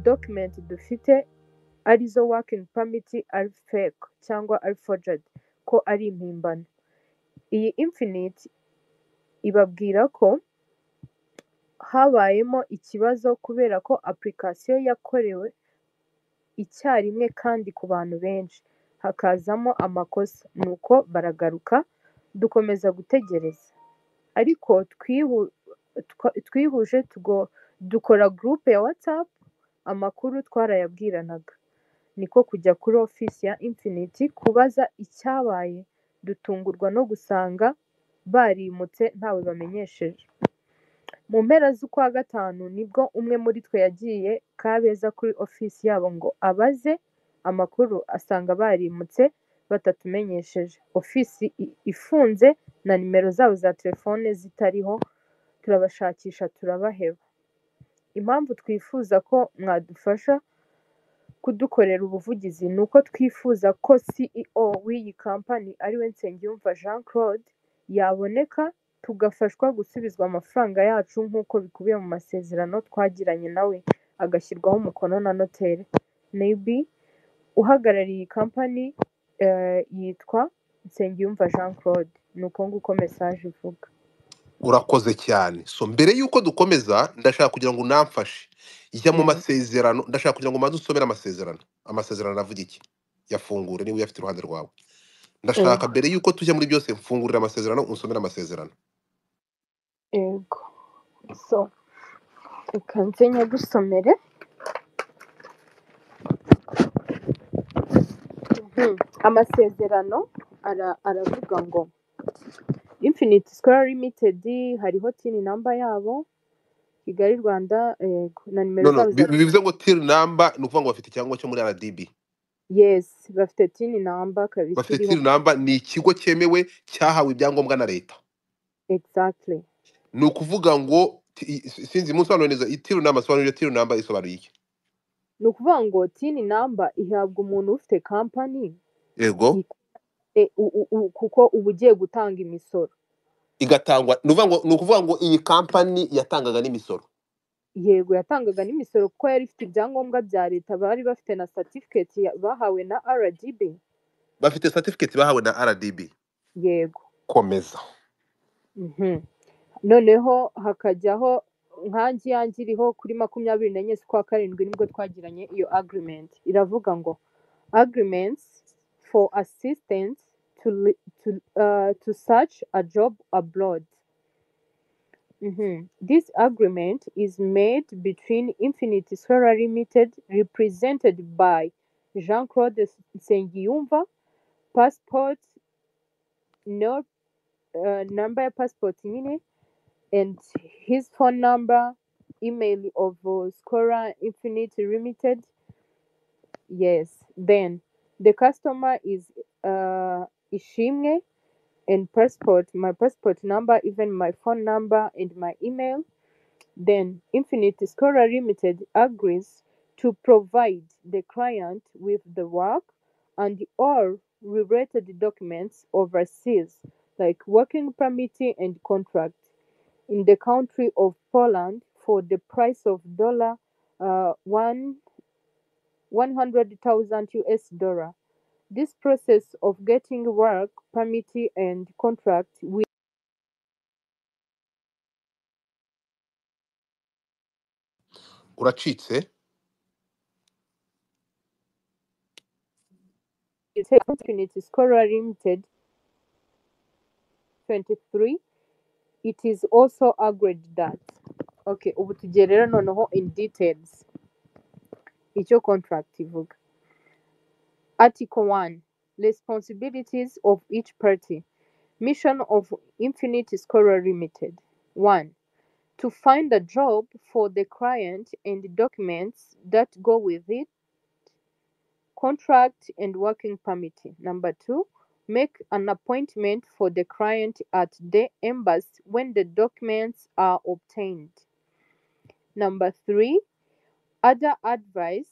document dufite arizo working permit ari fake cyangwa ari forged, ko ari impimbano. Iyi Infinite ibabwira ko habayemo ikibazo kubera ko application yakorewe icyarimwe kandi ku bantu benshi, hakazamo amakosa, nuko baragaruka dukomeza gutegereza. Ariko twihuje dukora groupe ya WhatsApp, amakuru twarayabwiranaga. Niko kujya kuri ofisi ya Infinite kubaza icyabaye, dutungurwa no gusanga barimutse ntawe bamenyesheje. Mu mpera z'ukwa gatanu nibwo umwe muri twe yagiye Kabeza kuri ofisi yabo ngo abaze amakuru, asanga barimutse batatumenyesheje. Ofisi ifunze na nimero zabo za telefone zitariho, turabashakisha turabaheba. Impamvu twifuza ko mwadufasha kudukorera ubuvugizi ni uko twifuza ko CEO w'iyi kampani ariwe Nsengiyumva Jean Claude yaboneka, tugafashwa gusubizwa amafaranga yacu nk'uko bikubiye mu masezerano twagiranye nawe, agashyirwaho umukono na noteri. Maybe uhagarariye iyi kampani yitwa Nsengiyumva Jean Claude. Ni uko nguko message ivuga. Urakoze cyane. So mbere yuko dukomeza, ndashaka kugira ngo unamfashe jya mu masezerano. Ndashaka kugira ngo umanze usomere amasezerano. Amasezerano aravuga iki? Yafungure niba uyafite iruhande rwawe. Ndashaka mbere yuko tujya muri byose, mfungurira amasezerano, unsomere amasezerano. Yego. So reka nze nyagusomere. Amasezerano aravuga ngo Infinite Scholar Limited, hariho TIN number yabo, Kigali Rwanda, yego, na nimero No, no, zabo za bivuze ngo TIN number ni ukuvuga ngo bafite icyangombwa cyo muri RDB. Yes, bafite TIN number kabisa Bafite iriho. TIN number, ni ikigo cyemewe cyahawe ibyangombwa na leta. Exactly. Ni ukuvuga ngo sinzi munsobanurire neza iyi TIN number, sobanurira TIN number isobanuye iki? Ni ukuvuga ngo TIN number ihabwa umuntu ufite company. Yego. Kuko uba ugiye gutanga imisoro. Igatangwa, ni ukuvuga ngo iyi company yatangaga n'imisoro. Yego, yatangaga n'imisoro kuko yari ifite ibyangombwa bya leta, bari bafite na certificate bahawe na RDB. Bafite certificate bahawe na RDB. Yego. Komeza. Noneho hakajyaho nkangi yanjye iriho kuri 24 z'ukwa karindwi nibwo twagiranye iyo agreement. Iravuga ngo agreements for assistance to search a job abroad. This agreement is made between Infinite Scholar Limited, represented by Jean-Claude Nsengiyumva, passport no, number ya passport nyine, and his phone number, email of Scholar Infinite Limited. Yes. Then the customer is Ishimwe, and passport, my passport number, even my phone number and my email. Then Infinite Scholar Limited agrees to provide the client with the work and all related documents overseas, like working permit and contract, in the country of Poland for the price of dollar $100,000 US dollar. This process of getting work permit and contract will Uracitse? Infinite Scholar Limited 23. It is also agreed that. Okay, ubu tugiye rero noneho in details icyo contract ivuga. Article 1, responsibilities of each party. Mission of Infinite Scholar Limited. 1, to find a job for the client and the documents that go with it, contract and working permit. Number 2, make an appointment for the client at the embassy when the documents are obtained. Number 3, other advice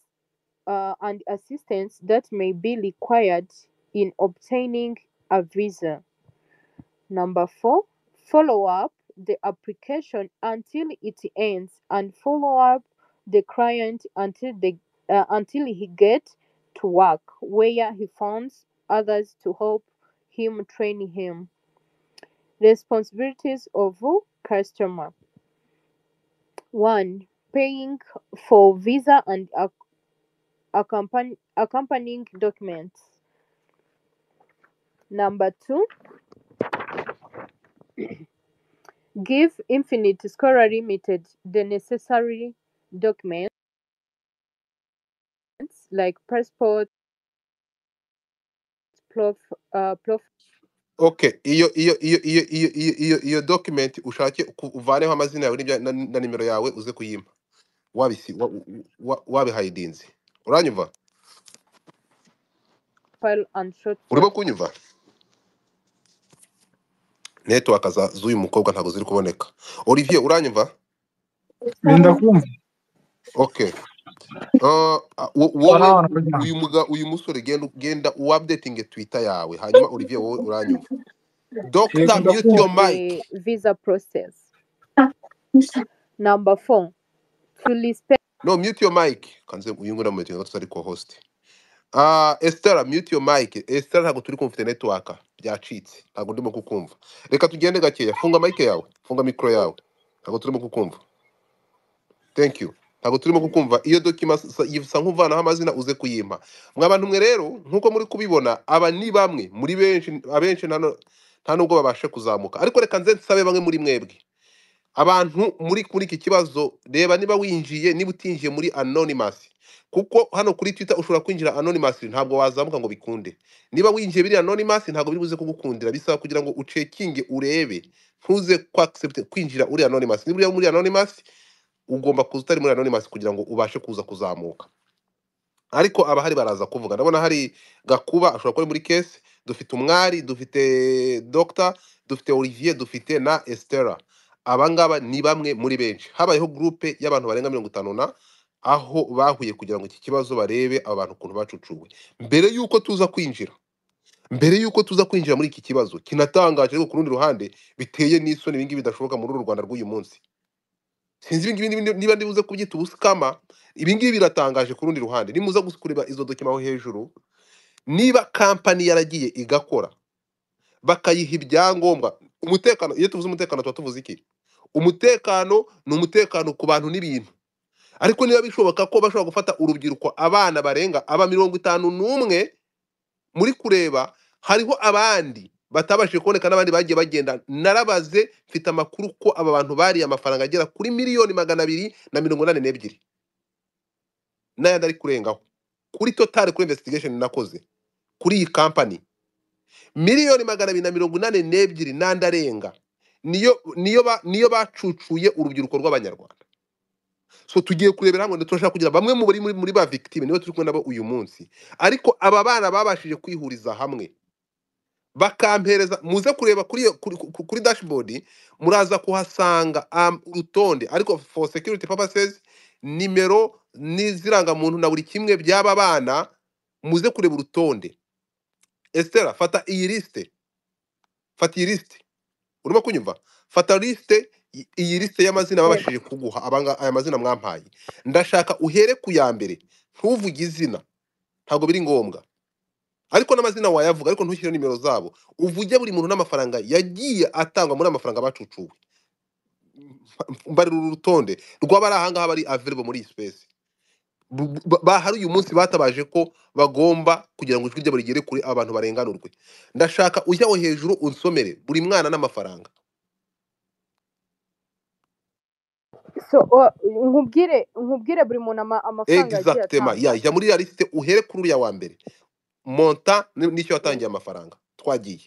and assistance that may be required in obtaining a visa. Number 4, follow up the application until it ends and follow up the client until he get to work, where he finds others to help him train him. Responsibilities of customer. 1. Paying for visa and accompanying documents. Number 2, give Infinite Scholar Limited the necessary documents like passport, proof. Okay, iyo iyo iyo iyo iyo iyo iyo iyo document ushake uvaneho amazina yawe na nimero yawe uze kuyimpa wabisi wabihayidinze. Uranyumva? File and short Urimo photo. kunyumva? Network z'uyu mukobwa ntabwo ziri kuboneka. Olivier, uranyumva? Ndakumva. Okay. Wowe Sawa na uyu musore genda uupdating Twitter yawe, hanyuma Olivier wowe uranyumva. Yego, Doctor, mute ndakumva. your mic. The visa process. Number 4, to respect No, mute your mic. Kanze uyu nguyu ndamureka ngo tutari co-host. Esther, mute your mic. Esther, ntabwo turi kumva, network byacitse, ntabwo ndimo kukumva. Reka tugende gakeya. Funga mic yawe, funga micro yawe, ntabwo turimo kukumva. Thank you. Ntabwo turimo kukumva. Iyo document isa nk'uvanaho amazina uze kuyimpa. Mwa bantu mwe rero, nkuko muri kubibona, aba ni bamwe muri benshi, abenshi nta nubwo babashe kuzamuka. Ariko reka nze nsabe bamwe muri mwebwe, abantu muri kuri iki kibazo, reba niba winjiye, niba utinjiye muri anonymous, kuko hano kuri Twitter ushobora kwinjira anonymous, ntabwo wazamuka ngo bikunde. Niba winjiye biri anonymous ntabwo biri buze kugukundira, bisaba kugira ngo ucekinge urebe, ntuze ku accept kwinjira uri anonymous. Niba uri muri anonymous ugomba kuza utari muri anonymous kugira ngo ubashe kuza kuzamuka. Ariko abahari baraza kuvuga. Ndabona hari Gakuba ashobora kuba ari muri case, dufite Umwari, dufite Doctor, dufite Olivier, dufite na Estera. Abangaba ni bamwe muri benshi. Habayeho groupe y'abantu barenga 50 na aho bahuye kugira ngo iki kibazo barebe abantu ukuntu bacucuwe. Mbere yuko tuza kwinjira, mbere yuko tuza kwinjira muri iki kibazo kinatangaje, ariko ku rundi ruhande biteye n'isoni, ibingibi bidashoboka muri uru Rwanda rw'uyu munsi. Sinzi ibingibi niba ndibuze kubyita ubusikama, ibingibi biratangaje ku rundi ruhande. Nimuza kureba izo document aho hejuru, niba company yaragiye igakora bakayiha ibyangombwa, umutekano, iyo tuvuze umutekano tuba tuvuze iki? Umutekano ni umutekano ku bantu n'ibintu. Ariko niba bishoboka ko bashobora gufata urubyiruko, abana barenga aba 51 muri kureba, hariho abandi batabashije kuboneka n'abandi bagiye bagenda. Narabaze, mfite amakuru ko aba bantu bariye amafaranga agera kuri 282,000,000 n'ayandi ari kurengaho kuri total, kuri investigation nakoze kuri iyi company, 282,000,000 n'andi arenga niyo bacucuye urubyiruko rw'Abanyarwanda. So tugiye kurebera hamwe, turashaka kugira bamwe muri muri ba victime nibo turi kumwe nabo uyu munsi. Ariko aba bana babashije kwihuriza hamwe bakampereza, muze kureba kuri dashboard muraza kuhasanga urutonde, ariko for security purposes nimero n'izirangamuntu na buri kimwe by'aba bana, muze kureba urutonde. Esther, fata iyi liste, fata iyi liste, urimo kunyumva? Fata liste, iyi liste y'amazina babashije kuguha, abanga aya mazina mwampaye. Ndashaka uhere ku ya mbere, ntuvuge izina, ntabwo biri ngombwa, ariko n'amazina wayavuga, ariko ntushyire nimero zabo, uvuge buri muntu n'amafaranga yagiye atangwa muri amafaranga bacucuwe. Mbarira uru rutonde rw'abari aha ngaha bari available muri iyi space. Bahari uyu munsi batabaje ko bagomba kugira ngo ijwi ryabo rigere kuri abantu barenganurwe. Ndashaka ujya aho hejuru unsomere buri mwana n'amafaranga. So nkubwire buri muntu amafaranga yagiye Exactement. atanga. Ya jya muri ya liste uhere kuri uriya wa mbere, monta n'icyo yatangiye amafaranga. Twagiye.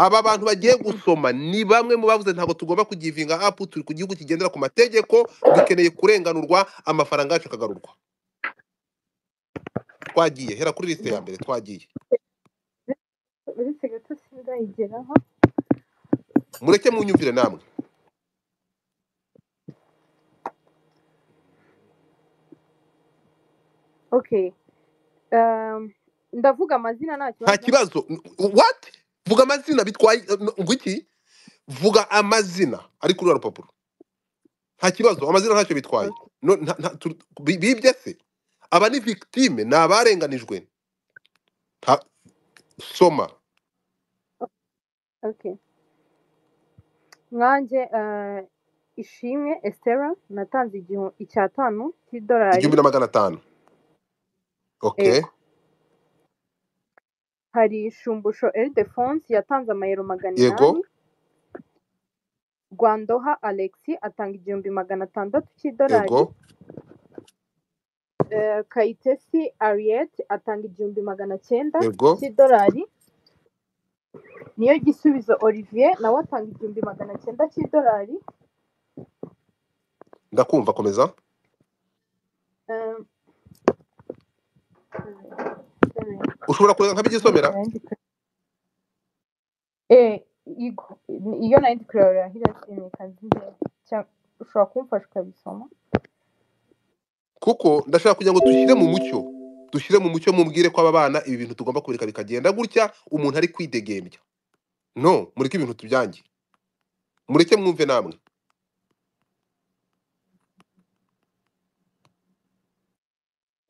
Aba bantu bagiye gusoma ni bamwe mu bavuze ntabwo tugomba kugivinga up, turi ku gihugu kigendera ku mategeko, dukeneye kurenganurwa, amafaranga yacu akagarurwa. Twagiye, hera kuri liste ya mbere, twagiye. Uretse gato sindayigeraho. Mureke munyumvire namwe. Okay. Ndavuga amazina nta Nta kibazo. kibazo. What? Vuga amazina bitwaye ngo iki? Vuga amazina ari kuri ruriya rupapuro. Nta kibazo, amazina ntacyo bitwaye. Okay. No, bibye se? Aba ni victime, ni abarenganijwe. Soma. Okay. Nkanjye Ishimwe Estera natanze 500 cy'idolari. 1500. Okay. Ego. Hari Shumbusho Ildefonse yatanze amayero Yego. 800. Rwandoha Alexis atanga 1600 cy'idolari. Yego. Kayitesi Ariette atanga 1900 Yego. cy'idolari. Niyo Gisubizo Olivier nawe atanga 1900 cy'idolari. Ndakumva, komeza. Eh, sorry. Ushobora kureka nkabigisomera? Igo, iyo nari ndi kureba hirashimye kazi, ushobora kumfasha ukabisoma? Kuko ndashaka kugira ngo dushyire mu mucyo, dushyire mu mucyo, mumbwire ko aba bana ibi bintu tugomba kubireka bikagenda gutya, umuntu ari kwidegembya. No, mureke ibintu tubyange, mureke mwumve namwe.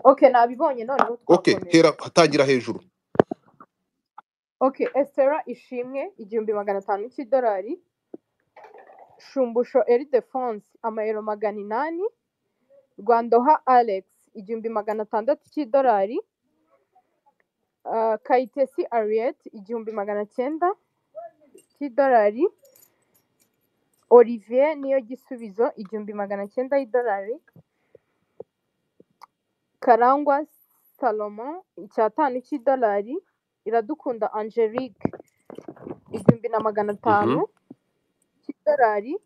Okay, nabibonye, noneho Okay, twakomeza. hera tangira hejuru. Okay, Estera Ishimwe 1500 cy'idolari. Shumbusho Ildefonse amayero 800. Rwandoha Alex 1600 cy'idolari. Kayitesi Ariette 1900 cy'idolari. Olivier Niyo Gisubizo 1900 y'idolari. Karangwa Salomon 500 cy'idolari. Iradukunda Angelique 1500 cy'idolari.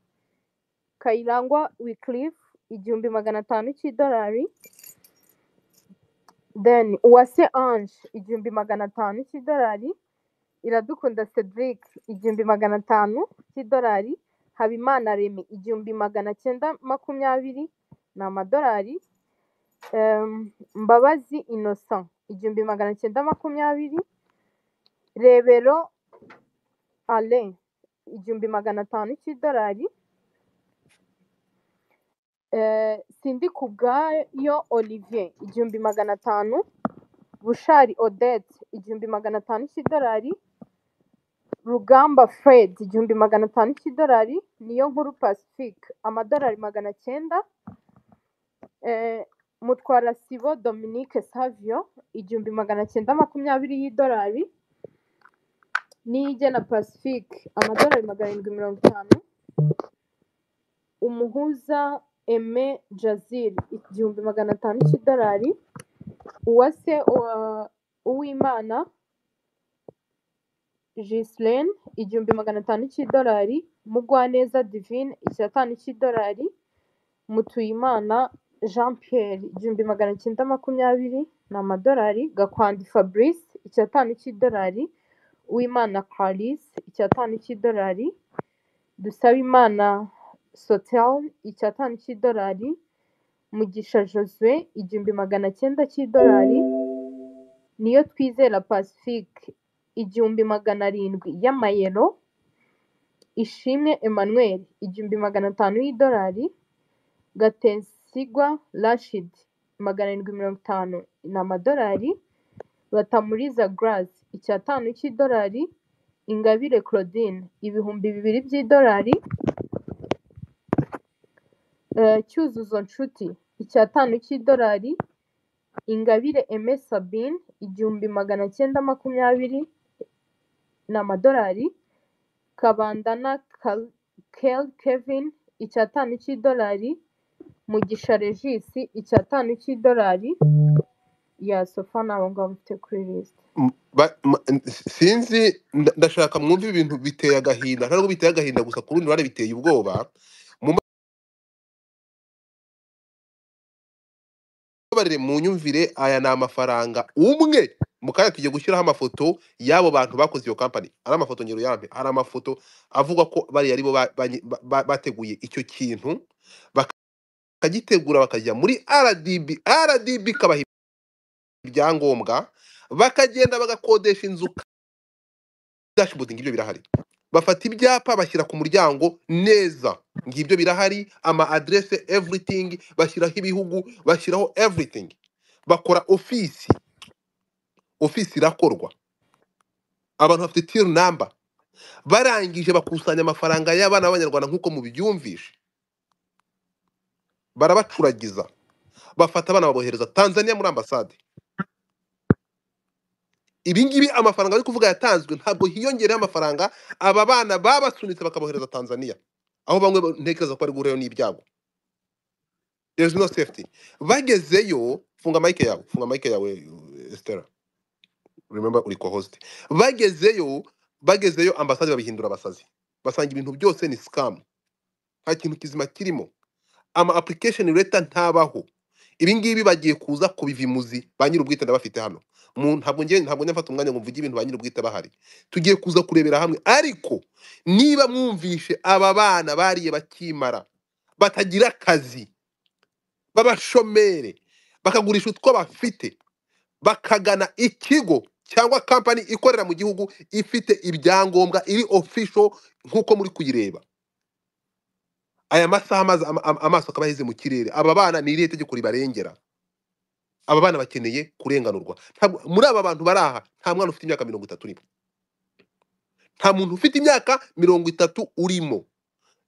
Kayirangwa Wycliffe 1500 cy'idolari. Then Uwase Ange 1500 cy'idolari. Iradukunda Cedric 1500 cy'idolari. Habimana Remy 1920 ni amadolari. Mbabazi Innocent 1920. Rebero Alain 1500 cy'idolari. Sindikubwayo Olivier 1500. Bushari Odette 1500 cy'idolari. Rugamba Fred 1500 cy'idolari. Niyo Nkuru Pacifique amadolari 900. Mutwarasibo Dominique Savio 1920 y'idolari. Niyigena Pacifique amadolari 750. Umuhuza Aime Jazil 1500 cy'idolari. Uwase Uwimana Ghislaine 1500 cy'idolari. Mugwaneza Divine 500 cy'idolari. Mutuyimana Jean Pierre 1920 ni amadolari. Gakwandi Fabrice 500 cy'idolari. Uwimana Clarisse 500 cy'idolari. Dusabimana Sotel 500 cy'idolari. Mugisha Josue 1900 cy'idolari. Niyo Twizera Pacifique 1700 y'amayero. Ishimwe Emmanuel 1500 y'idolari. Gatesigwa Rashid 750 ni amadolari. Batamuriza Grace 500 cy'idolari. Ingabire Claudine 2000 by'idolari. Cyuzuzo Nshuti 500 cy'idolari. Ingabire Aime Sabine 1920 ni amadolari. Kabandana Kel Kevin 500 cy'idolari. Mugisha Regis 500 cy'idolari. Ya sofa ni abo ngabo mfite kuri lisite. Sinzi, ndashaka mwumve ibintu biteye agahinda. Ntabwo biteye agahinda gusa, ku rundi ruhande biteye ubwoba. Mumbabarire munyumvire, aya ni amafaranga umwe mu kanya tugiye gushyiraho amafoto y'abo bantu bakoze iyo company. Ari amafoto ngero yampe, hari amafoto avuga ko bariya aribo bateguye icyo kintu, bakagitegura bakajya muri RDB, RDB ikabaha ibyangombwa, bakagenda bagakodesha inzu dashboard ngibyo birahari. Bafata ibyapa bashyira ku muryango neza, ngibyo birahari, ama adresse everything, bashyiraho ibihugu, bashyiraho everything, bakora ofisi, ofisi irakorwa, abantu bafite till number, barangije bakusanya amafaranga y'abana b'abanyarwanda nk'uko mubyumvishe, barabacuragiza, bafata abana babohereza Tanzania muri ambasade. Ibi ngibi amafaranga ari kuvuga yatanzwe ntabwo hiyongereho amafaranga aba bana babasunitse bakabohereza Tanzania, aho bamwe ntekereza ko bari guhurayo n'ibyago. There is no safety. Bagezeyo, funga mic yawe, funga mic yawe Esther, remember uri co-host. Bagezeyo, bagezeyo ambasade babihindura abasazi, basanga ibintu byose ni scam, nta kintu kizima kirimo, ama application letter ntabaho. Ibi ngibi bagiye kuza kubivimuzi ba nyir'ubwite ndabafite hano. Ntabwo ngiye, ntabwo njya mfata umwanya ngo mvuge ibintu ba nyir'ubwite bahari. Tugiye kuza kurebera hamwe, ariko niba mwumvishe aba bana bariye bakimara, batagira akazi, b'abashomere, bakagurisha utwo bafite, bakagana ikigo cyangwa company ikorera mu gihugu ifite ibyangombwa iri official nk'uko muri kuyireba aya masaha, amaso akaba aheze mu kirere. Aba bana ni irihe tegeko ribarengera? Aba bana bakeneye kurenganurwa. Ntabwo muri aba bantu bari aha nta mwana ufite imyaka 30 urimo, nta muntu ufite imyaka 30 urimo.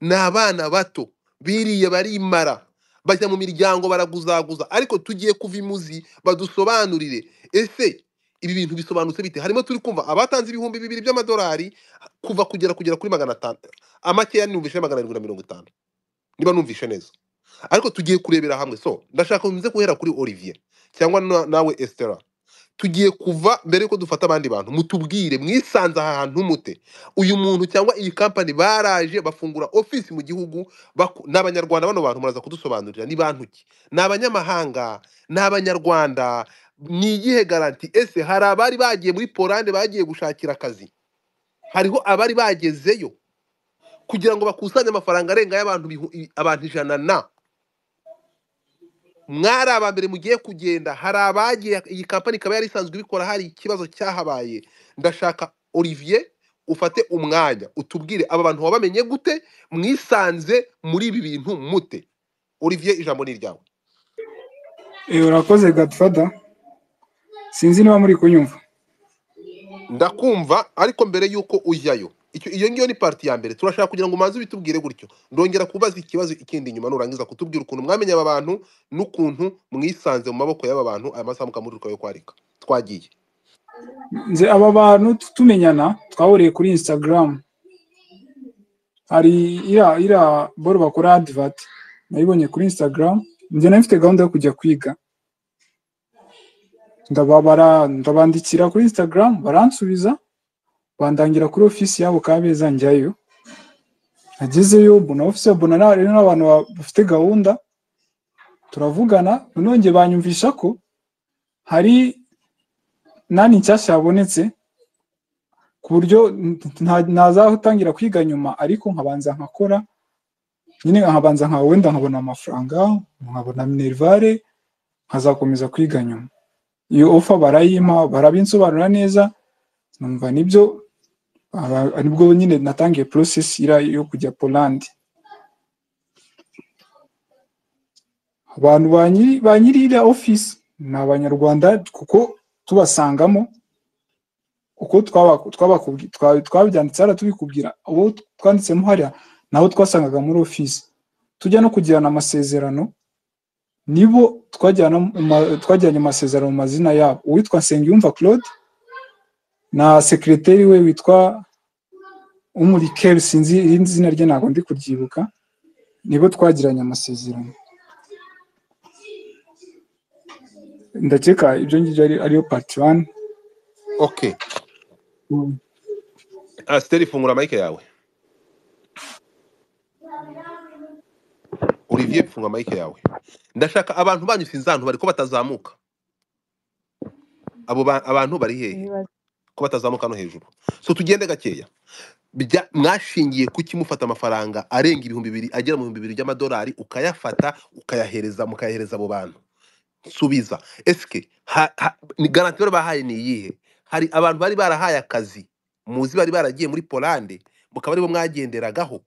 Ni abana bato biriye barimara, bajya mu miryango baraguzaguza. Ariko tugiye kuva imuzi badusobanurire, ese ibi bintu bisobanutse bite? Harimo turi kumva abatanze 2000 by'amadolari kuva kugera kuri 500, amakeya numvishe 750 niba numvishe neza. Ariko tugiye kurebera hamwe. So ndashaka nze guhera kuri Olivier cyangwa nawe Estera. Tugiye kuva mbere yuko dufata abandi bantu, mutubwire mwisanze aha hantu mute? Uyu muntu cyangwa iyi company baraje bafungura office mu gihugu, n'abanyarwanda. Bano bantu muraza kudusobanurira ni bantu ki? Ni abanyamahanga? Ni abanyarwanda? Ni iyihe garanti? Ese hari abari bagiye muri Polande bagiye gushakira akazi? Hariho abari bagezeyo kugira ngo bakusanye amafaranga arenga y'abantu abantu 100 na mwari aba mbere mugiye kugenda. Hari abagiye, iyi company ikaba yari isanzwe ibikora, hari ikibazo cyahabaye. Ndashaka Olivier ufate umwanya utubwire aba bantu wabamenye gute, mwisanze muri ibi bintu mute? Olivier, ijambo ni iryawe. Urakoze Godfather, sinzi niba muri kunyumva. Ndakumva, ariko mbere yuko ujyayo, iyo ngiyo ni parti ya mbere. Turashaka kugira ngo umanze ubitubwire gutyo. Ndongera kubaza ikibazo ikindi nyuma nurangiza kutubwira ukuntu mwamenye aba bantu n'ukuntu mwisanze mu maboko y'aba bantu aya masaha mukamuruka yo kwarika. Twagiye. Nze aba bantu tumenyana twahuriye kuri Instagram. Hari ira boro bakora advert nayibonye kuri Instagram. Nze nari mfite gahunda yo kujya kwiga, ndababara ndabandikira kuri Instagram baransubiza, bandangira kuri ofisi yabo Kabeza. Njyayo, nagezeyo mbona ofisi, mbona rero n'abantu bafite gahunda, turavugana. Noneho njye banyumvisha ko hari nani nshyashya yabonetse ku buryo ntazatangira kwiga nyuma, ariko nkabanza nkakora nyine, nkabanza nka wenda nkabona amafaranga, nkabona minerivare, nkazakomeza kwiga nyuma. Iyo ofa barayimpa, barabinsobanura neza, numva nibyo. Nibwo nyine natangiye process ira yo kujya Poland. Abantu ba nyiri iriya office ni abanyarwanda, kuko tubasangamo uko twabyanditse hariya tubikubwira, abo twanditsemo hariya nabo twasangaga muri office. Tujya no kugirana amasezerano nibo twajyanye amasezerano mu mazina yabo, uwitwa Nsengiyumva Claude na sekreteri we witwa Umurikel, sinzi irindi zina rye ntabwo ndi kuryibuka, nibo twagiranye amasezerano. Ndakeka ibyo ngibyo ariyo part 1. Okay. Asteri, fungura mic yawe. Olivier, funga mic yawe. Ndashaka abantu banyu sinzantu bariko batazamuka. Abo abantu bari hehe ko batazamuka no hejuru? So tugende gakeya. Mwashingiye kuki mufata amafaranga arenga 2000 agera mu 2000 by'amadolari ukayafata ukayahereza mukayahereza abo bantu? Subiza. Eske ni garanti bari bahaye ni iyihe? Hari abantu bari barahaye akazi Muzi bari baragiye muri Polande, mukaba aribo mwagenderagaho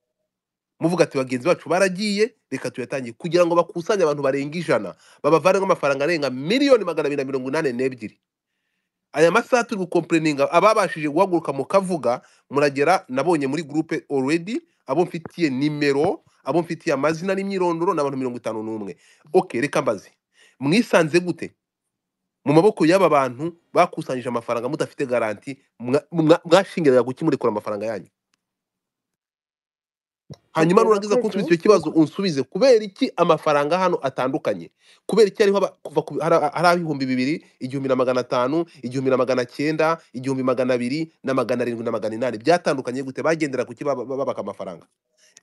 muvuga ati bagenzi bacu baragiye, reka tuyatangiye, kugira ngo bakusanye abantu barenga 100 babavanemo amafaranga arenga miliyoni 282. Aya masaha turi gukomplayininga, ababashije guhaguruka mukavuga muragera. Nabonye muri groupe already abo mfitiye nimero, abo mfitiye amazina n'imyirondoro ni abantu 51. Okay, reka mbaze, mwisanze gute mu maboko y'aba bantu bakusanyije amafaranga mudafite garanti? Mwashingiraga kuki murekura amafaranga yanyu? Hanyuma Okay, nurangiza urakoze. kunsubiza icyo kibazo, unsubize kubera iki amafaranga hano atandukanye, kubera iki hariho kuva hari 2000, 1500, 1900, 1200 na 700 na 800. Byatandukanye gute? Bagendera kuki babaka amafaranga?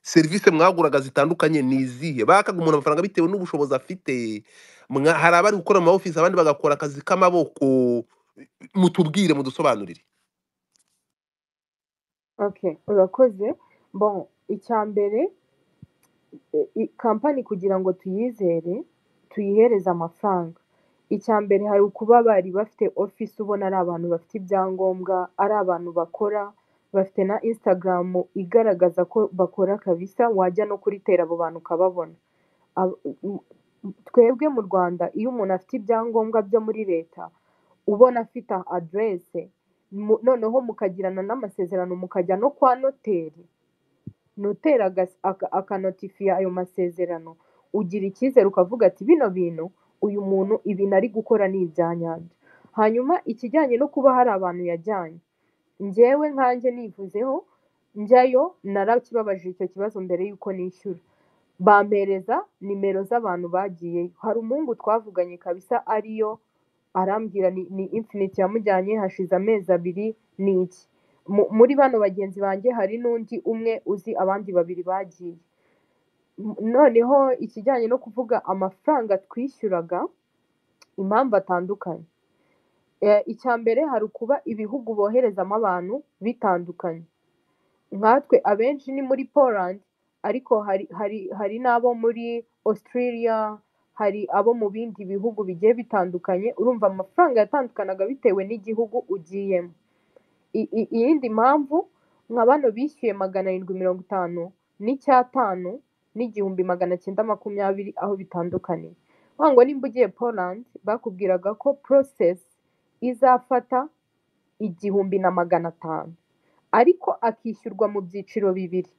Serivisi mwaguraga zitandukanye ni izihe? Bakaga umuntu amafaranga bitewe n'ubushobozi afite? Hari abari gukora mu ma office, abandi bagakora akazi k'amaboko. Mutubwire, mudusobanurire. Okay, urakoze. Bon, icya mbere, kampani kugira ngo tuyizere tuyihereze amafaranga, icya mbere hari ukuba bari bafite office, ubona ari abantu bafite ibyangombwa, ari abantu bakora, bafite na Instagram igaragaza ko bakora kabisa, wajya no kuri tera abo bantu ukababona. Twebwe mu Rwanda iyo umuntu afite ibyangombwa byo muri leta, ubona afite aderese, noneho mukagirana n'amasezerano, mukajya no kwa noteri, noteri akanotifiya ayo masezerano, ugira icyizere ukavuga ati bino bintu uyu muntu ibintu ari gukora ni ibya nyabyo. Hanyuma ikijyanye no kuba hari abantu yajyanye, njyewe nkanjye nivuzeho, njyayo narakibabajije icyo kibazo mbere y'uko nishyura, bampereza nimero z'abantu bagiyeyo. Hari umuhungu twavuganye kabisa ariyo, arambwira ni Infinite yamujyanye hashize amezi 2 ni iki. Muri bano bagenzi banjye hari n'undi umwe uzi abandi babiri bagiye. Noneho ikijyanye no kuvuga amafaranga twishyuraga, impamvu atandukanye. Icya mbere hari ukuba ibihugu boherezamo abantu bitandukanye. Nkatwe abenshi ni muri Poland, ariko hari n'abo muri Australia, hari abo mu bindi bihugu bigiye bitandukanye. Urumva amafaranga yatandukanaga bitewe n'igihugu ugiyemo. Iyindi mpamvu, nka bano bishyuye 750 n'icyatanu n'1920, aho bitandukaniye. Ngo nimba ugiye Poland, bakubwiraga ko process izafata 1500, ariko akishyurwa mu byiciro bibiri.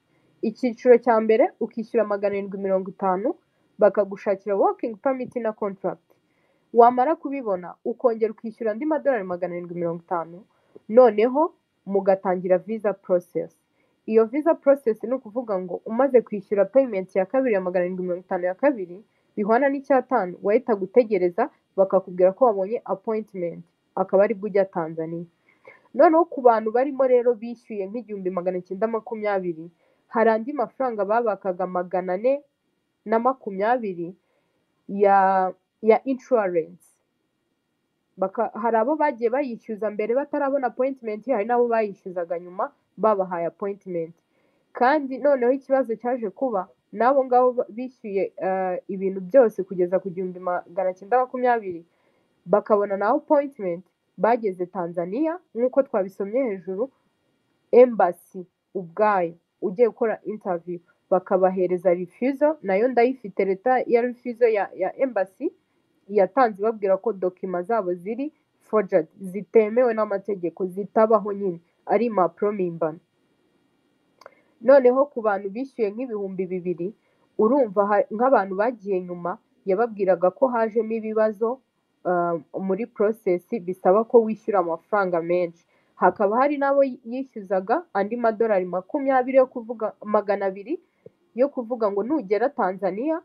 Icyiciro cya mbere ukishyura 750, bakagushakira working permit na contract. Wamara kubibona ukongera ukishyura andi madolari 750, noneho mugatangira visa process. Iyo visa process ni ukuvuga ngo umaze kwishyura payment ya kabiri ya 750 ya kabiri bihwana n'icyatanu, wahita gutegereza bakakubwira ko wabonye appointment, akaba aribwo ujya Tanzania. Noneho ku bantu barimo rero bishyuye nk'igihumbi 920, hari andi mafaranga babakaga 420 ya insurance. Hari abo bagiye bayishyuza mbere batarabona appointment, hari n'abo bayishyuzaga nyuma babahaye appointment. Kandi noneho ikibazo cyaje kuba n'abo ngabo bishyuye ibintu byose kugeza ku 1920, bakabona na appointment, bageze Tanzania nk'uko twabisomye hejuru, embassy ubwayo ugiye gukora interview bakabahereza refusal, nayo ndayifite letter ya refusal ya embassy yatanze, ibabwira ko document zabo ziri forged, zitemewe n'amategeko, zitabaho nyine, ari impapuro mpimbano. Noneho ku bantu bishyuye nk'ibihumbi 2000, urumva nk'abantu bagiye nyuma yababwiraga ko hajemo ibibazo muri process, bisaba ko wishyura amafaranga menshi. Hakaba hari n'abo yishyuzaga andi madolari 20 yo kuvuga 200 yo kuvuga ngo nugera Tanzania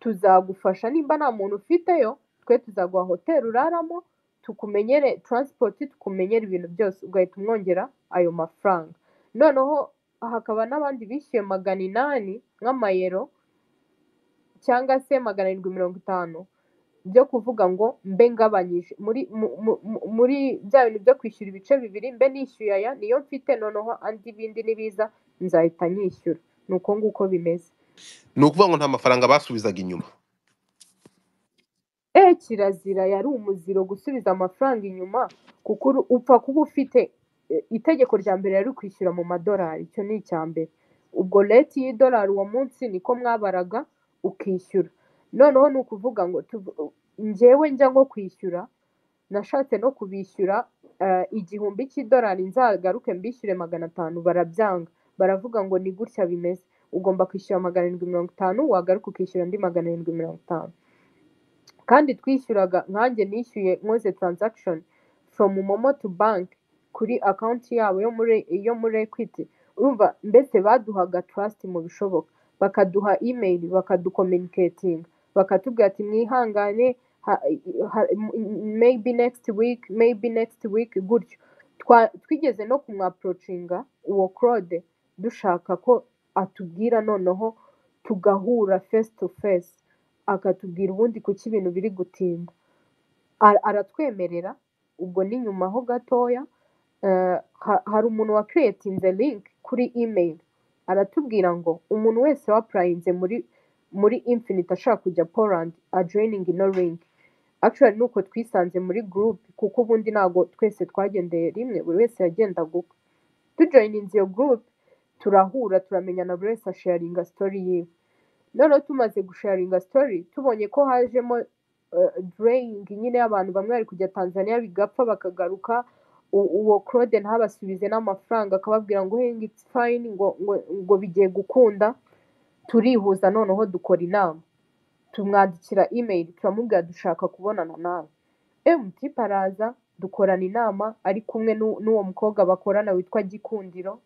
tuzagufasha, nimba nta muntu ufiteyo twe tuzaguha hoteli uraramo, tukumenyere transport, tukumenyere ibintu byose, ugahita umwongera ayo mafaranga. Noneho hakaba n'abandi bishyuye 800 nk'amayero cyangwa se 750 byo kuvuga ngo mbe ngabanyije muri bya bintu byo kwishyura ibice bibiri, mbe nishyuye aya niyo mfite, noneho andi bindi nibiza nzahita nyishyura. Ni uko nguko bimeze. Ni ukuvuga ngo nta mafaranga basubizaga inyuma? Kirazira, yari umuziro gusubiza amafaranga inyuma, kuko upfa kuba ufite Itegeko rya mbere yari kwishyura mu madolari, icyo ni icya mbere. Ubwo rate y'idolari uwo munsi niko mwabaraga ukishyura. Noneho ni ukuvuga ngo njyewe njya nko kwishyura, nashatse no kubishyura 1000 cy'idolari nzagaruke mbishyure 500, barabyanga, baravuga ngo ni gutya bimeze, ugomba kwishyura 750, wagaruka ukishyura andi 750. Kandi twishyuraga, nkanjye nishyuye nkoze transaction from momo to bank kuri account yabo yo muri Equity. Urumva mbese baduhaga trust mu bishoboka, bakaduha email, bakaducommunicating, bakatubwira ati mwihangane, maybe next week, maybe next week gutyo. Twigeze no kumwapproachinga uwo Claude dushaka ko atubwira, noneho tugahura face to face, akatubwira ubundi kuki ibintu biri gutinda. Aratwemerera. Ubwo ni nyuma ho gatoya, hari umuntu wa creatinze link kuri email, aratubwira ngo umuntu wese wapplyinze muri Infinite ashaka kujya Poland ajoining ino link. Actually nuko twisanze muri group, kuko ubundi ntabwo twese twagendeye rimwe, buri wese yagendaga ukwe. Tujoininze iyo group, turahura, turamenyana, buri wese asharinga story yiwe. Noneho tumaze gusharinga story, tubonye ko hajemo delaying nyine y'abantu, bamwe bari kujya Tanzania bigapfa bakagaruka, uwo Claude ntabasubize n'amafaranga, akababwira ngo hey, it's fine, ngo bigiye gukunda. Turihuza, noneho dukora inama, tumwandikira email, turamubwira dushaka kubonana nawe. Mutipe araza, dukorana inama ari kumwe n'uwo mukobwa bakorana witwa Gikundiro.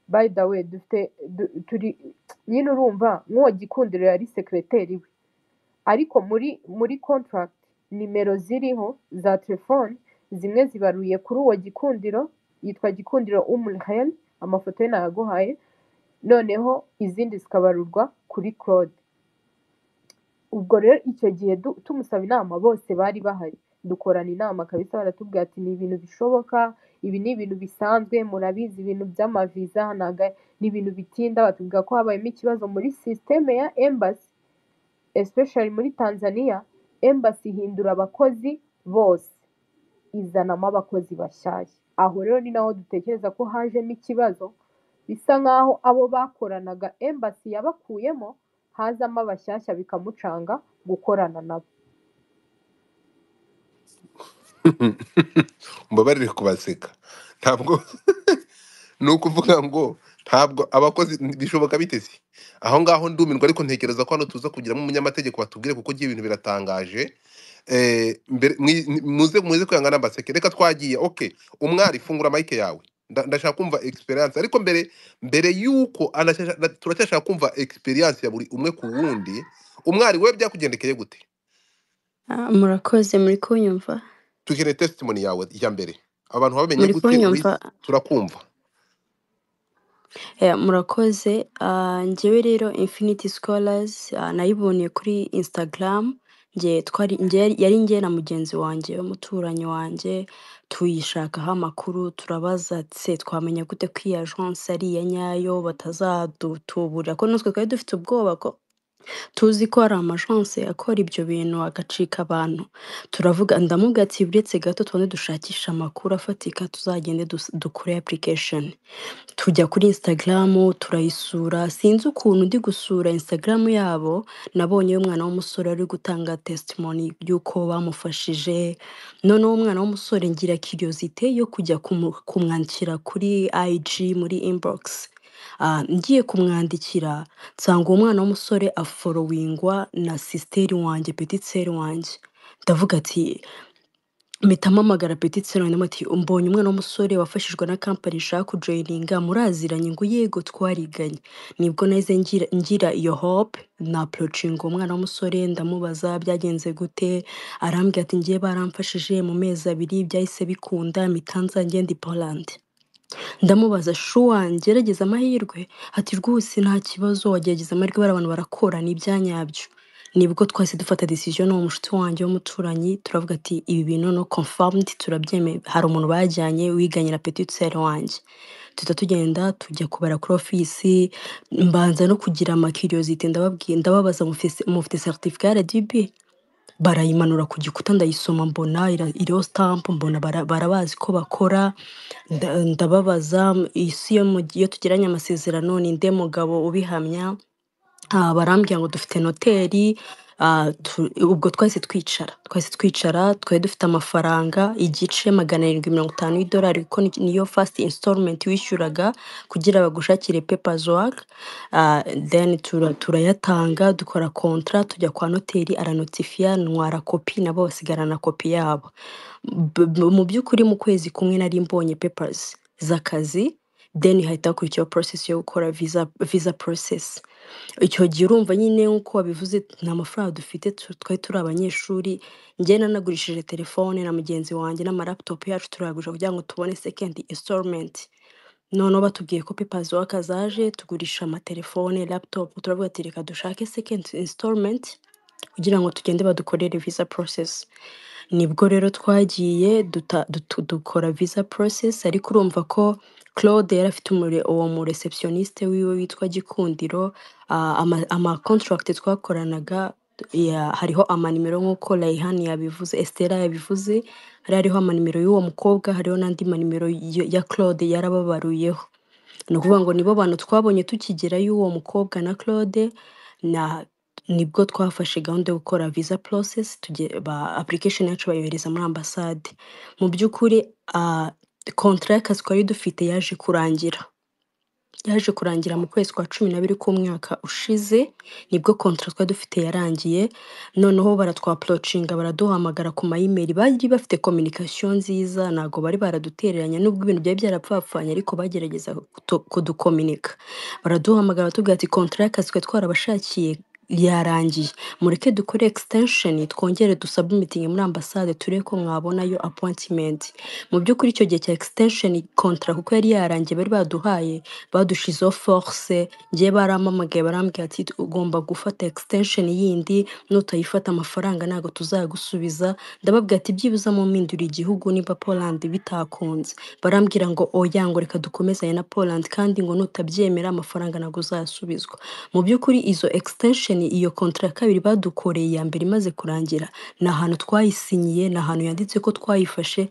By the way, dufite turi nyine, urumva nk'uwo Gikundiro yari secretary we, ariko muri contract nimero ziriho za telefone zimwe zibaruye kuri uwo Gikundiro, yitwa Gikundiro Umulhel, amafoto ye nayaguhaye, noneho izindi zikabarurwa kuri Claude. Ubwo rero icyo gihe tumusaba inama, bose bari bahari, dukorana inama kabisa, baratubwira ati ni ibintu bishoboka, ibi ni ibintu bisanzwe, murabizi ibintu by'amaviza ntago ni ibintu bitinda. Batubwira ko habayemo ikibazo muri système ya embassy, especially muri Tanzania. Embassy ihindura abakozi bose, izanamo abakozi bashyashya. Aho rero ni naho dutekereza ko hajemo ikibazo, bisa nkaho abo bakoranaga embassy yabakuyemo, hazamo abashyashya, bikamucanga gukorana nabo. Mbabarire kubaseka, ntabwo ni ukuvuga ngo ntabwo abakozi bishoboka bite se aho ngaho, ndumirwa. Ariko ntekereza ko hano tuza kugiramo umunyamategeko batubwire, kuko ngiye ibintu biratangaje. Mbere muze kwihangana mbaseke, reka twagiye. Okay, umwari fungura mic yawe. Ndashaka kumva experience, ariko mbere yuko turacyashaka kumva experience ya buri umwe ku wundi. Umwari, we byakugendekeye gute? Murakoze, muri kunyumva? Tukeneye testimony yawe ya mbere, abantu bamenye Muri gute kunyumva? Turakumva. Murakoze. Njyewe rero Infinity Scholars nayibonye kuri Instagram. Nge twari nge yari nge na mugenzi wanjye w'umuturanyi wanjye, tuyishakaho amakuru, turabaza se twamenya gute ko iyi agence ari iya nyayo, batazadutuburira, ko natwe twari dufite ubwoba ko tuzi ko hari amajanse akora ibyo bintu agacika abantu. Turavuga, ndamubwira ati uretse gato tubanze dushakishe amakuru afatika, tuzagende dukore application. Tujya kuri Instagram turayisura, sinzi ukuntu ndi gusura Instagram yabo nabonye umwana w'umusore ari gutanga testimony y'uko bamufashije. Noneho umwana w'umusore ngira curiosité yo kujya kumwandikira kuri IG muri inbox. Ngiye kumwandikira nsanga uwo mwana w'umusore afollowingwa na sister wanjye, petite sœur wanjye. Ndavuga ati, mpita mpamagara petite sœur wanjye, ati mbonye umwana w'umusore wafashijwe na company nshaka kujoininga, muraziranye? Ngo yego twariganye. Nibwo nahise ngira iyo hope, na approaching uwo mwana w'umusore, ndamubaza byagenze gute, arambwira ati ngiye baramfashije mu mezi 2 byahise bikunda, mpita nza ngenda i Poland. Ndamubaza sure ngerageza amahirwe? Ati rwose nta kibazo, wagerageza amahirwe, bariya abantu barakora ni ibyanyabyo. Nibwo twahise dufata decision n'uwo mushuti wanjye w'umuturanyi, turavuga ati ibi bintu no confirmed, turabyemeye. Hari umuntu bajyanye wiganye na petite sœur wanjye, tuhita tugenda tujya kubara kuri office. Mbanza no kugira ama curiosité, ndababwiye, ndababaza mufite certificat ya RDB? Barayimanura ku gikuta ndayisoma, mbona iriho stamp, mbona barabazi ko bakora. Ndababaza isi iyo tugiranye amasezerano ninde mugabo ubihamya? Barambwira ngo dufite noteri. Ubwo twahise twicara, twari dufite amafaranga igice 750 y'idolari, kuko niyo first installment wishyuraga kugira bagushakire papers work. Then turayatanga, dukora contrat, tujya kwa noteri, aranotifiya, ntwara kopi, nabo basigarana kopi yabo. Mu by'ukuri mu kwezi kumwe nari mbonye papers z'akazi, then hahita hakurikiraho process yo gukora visa process. Icyo gihe urumva nyine nk'uko wabivuze, nta mafaranga dufite, twari turi abanyeshuri. Njye nanagurishije telefone na mugenzi wanjye n'amalaptop yacu turayagurisha kugira ngo tubone second installment. Noneho batubwiye ko papers work zaje, tugurisha amatelefone, laptop, turavuga ati reka dushake second installment kugira ngo tugende badukorere visa process. Nibwo rero twagiye dukora visa process, ariko urumva ko Claude yari afite uwo mu receptioniste wiwe witwa Gikundiro. Ama contract twakoranaga hariho amanimero nk'uko Rayhan yabivuze, Estella yabivuze, hariho amanimero y'uwo mukobwa, hariho n'andi manimero ya Claude yarababaruyeho. Ni ukuvuga ngo nibo bantu twabonye tukigerayo, uwo mukobwa na Claude, na nibwo twafashe gahunda yo gukora visa process, ba application yacu bayohereza muri ambasade. Mu by'ukuri contrat y'akazi twari dufite yaje kurangira mu kwezi kwa 12 k'umwaka ushize, nibwo contrat twari dufite yarangiye. Noneho baratwapproachinga, baraduhamagara ku ma email, bari bafite communication nziza, ntabwo bari baradutereranye nubwo ibintu byari byarapfapfanye, ariko bagerageza kudukominika. Baraduhamagara batubwira ati contrat y'akazi twari twarabashakiye yarangiye, mureke dukore extension, twongere dusubmittinge muri ambasade, turebe ko mwabonayo appointment. Mu by'ukuri icyo gihe cya extension, contrat kuko yari yarangiye bari baduhaye, badushizeho force. Njye barampamagaye barambwira ati ugomba gufata extension yindi, nutayifata amafaranga ntabwo tuzagusubiza. Ndababwira ati byibuze mumpindura igihugu niba Poland bitakunze. Barambwira ngo oya, ngo reka dukomezanye na Poland, kandi ngo nutabyemera amafaranga ntabwo uzayasubizwa. Mu by'ukuri izo extension, iyo contrat ya kabiri badukoreye iya mbere imaze kurangira, ni ahantu twayisinyiye, ni ahantu yanditse ko twayifashe.